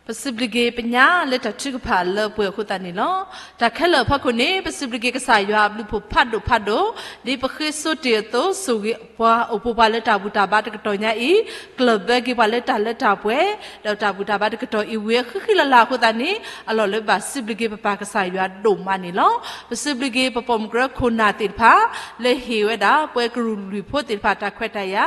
ပစံးဘျုးက့ၤပညါလၢတၢ်ထုကဖၣ်လၢ ပှဲၤအဃိသတးန့ၣ်လီၤ. တၢ်ခဲလၢာ်အဖီခိၣ်န့ၣ် ပစံးဘျုးက့ၤကစၢ်ယွၤအဘျုးအဖှိၣ်ဖးဒိၣ်ဖးဒိၣ်, ဒ်ပဃ့စိတ့ၢ်အသိး ဆိၣ်ဂ့ၤပှၤ အိၣ်ပိၢ်ပှၤလၢတၢ်ဘူၣ်တၢ်ဘါတကတီၢ်ညါအံၤ, ကျၢၢ်ဘၢက့ၤပှၤလၢတၢ်လၢတၢ်ပှဲၤ, ဒီးတၢ်ဘူၣ်တၢ်ဘါတကတီၢ်အံၤဝံၤအဃံဃံလၤလၤအဃိသတးန့ၣ် အလီၢ်လၢပဘၣ်စံးဘျုးက့ၤပပၢ်ကစၢ်ယွၤဒိၣ်မးန့ၣ်လီၤ. ပစံးဘျုးက့ၤပပိာ်မုၣ်ကရၢခိၣ်နၢ်သ့ၣ်တဖၣ် လၢဟ့ၣ်ဝဲဒၣ် ပှၤကရူၢ်လွံၢ်ဖိသ့ၣ်တဖၣ်တၢ်ခွဲးတၢ်ယာ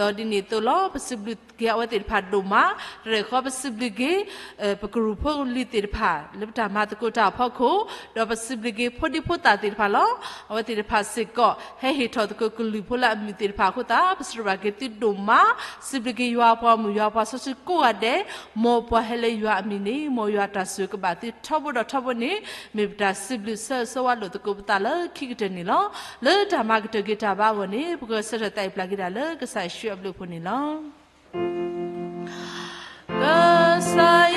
်, ဒီးဒ်န့ၣ်အသိးလီၤ ပစံးဘျုးက့ၤအဝဲသ့ၣ်တဖၣ်ဒိၣ်မး, တရဲၣ်ဃီပစံးဘျုးက့ၤ ပကရူၢ်ဖိလံၤသ့ၣ်တဖၣ် လၢပတၢ်မၤသကိးတၢ်အဖီခိၣ်, ဒီးပစံးဘျုးက့ၤဖိဒံဖိသၣ်သ့ၣ်တဖၣ်လီၤ. အဝဲသ့ၣ်တဖၣ်စ့ၢ်ကီး ဟဲဟ့ၣ်ထီၣ်သကိးကလုာ်ဖိလၢအမုၢ်သ့ၣ်တဖၣ်အဃိသတး ပစံးဘျုးက့ၤသုဒိၣ်မး, စံးဘျုးက့ၤယွၤအပှၤမုၣ်ယွၤအပှၤစီဆှံကိးဂၤဒဲး, မ်ပှၤဟဲလၢယွၤအမံၤန့ၣ် မ်ယွၤတၢ်ဆိၣ်ဂ့ၤကဘၣ်သုထီဘိဒီးထီဘိန့ၣ် မ့ၢ်ပတၢ်စံးဘျုးဆၢဂ့ၤဆၢဝါလိာ်သကိးပသးလၢခံကတၢၢ်န့ၣ်လီၤ. လၢတၢ်မၤကတၢၢ်က့ၤတၢ်ဘါအဂီၢ်န့ၣ် ပကဂဲၤဆၢထၢၣ်သးအံၤပျၢ်က့ၤဒၣ်လၢကစၢ်ယ့ၣ်ၡူးအဘျုးအဖှိၣ်န့ၣ်လီၤ. ကစၢ်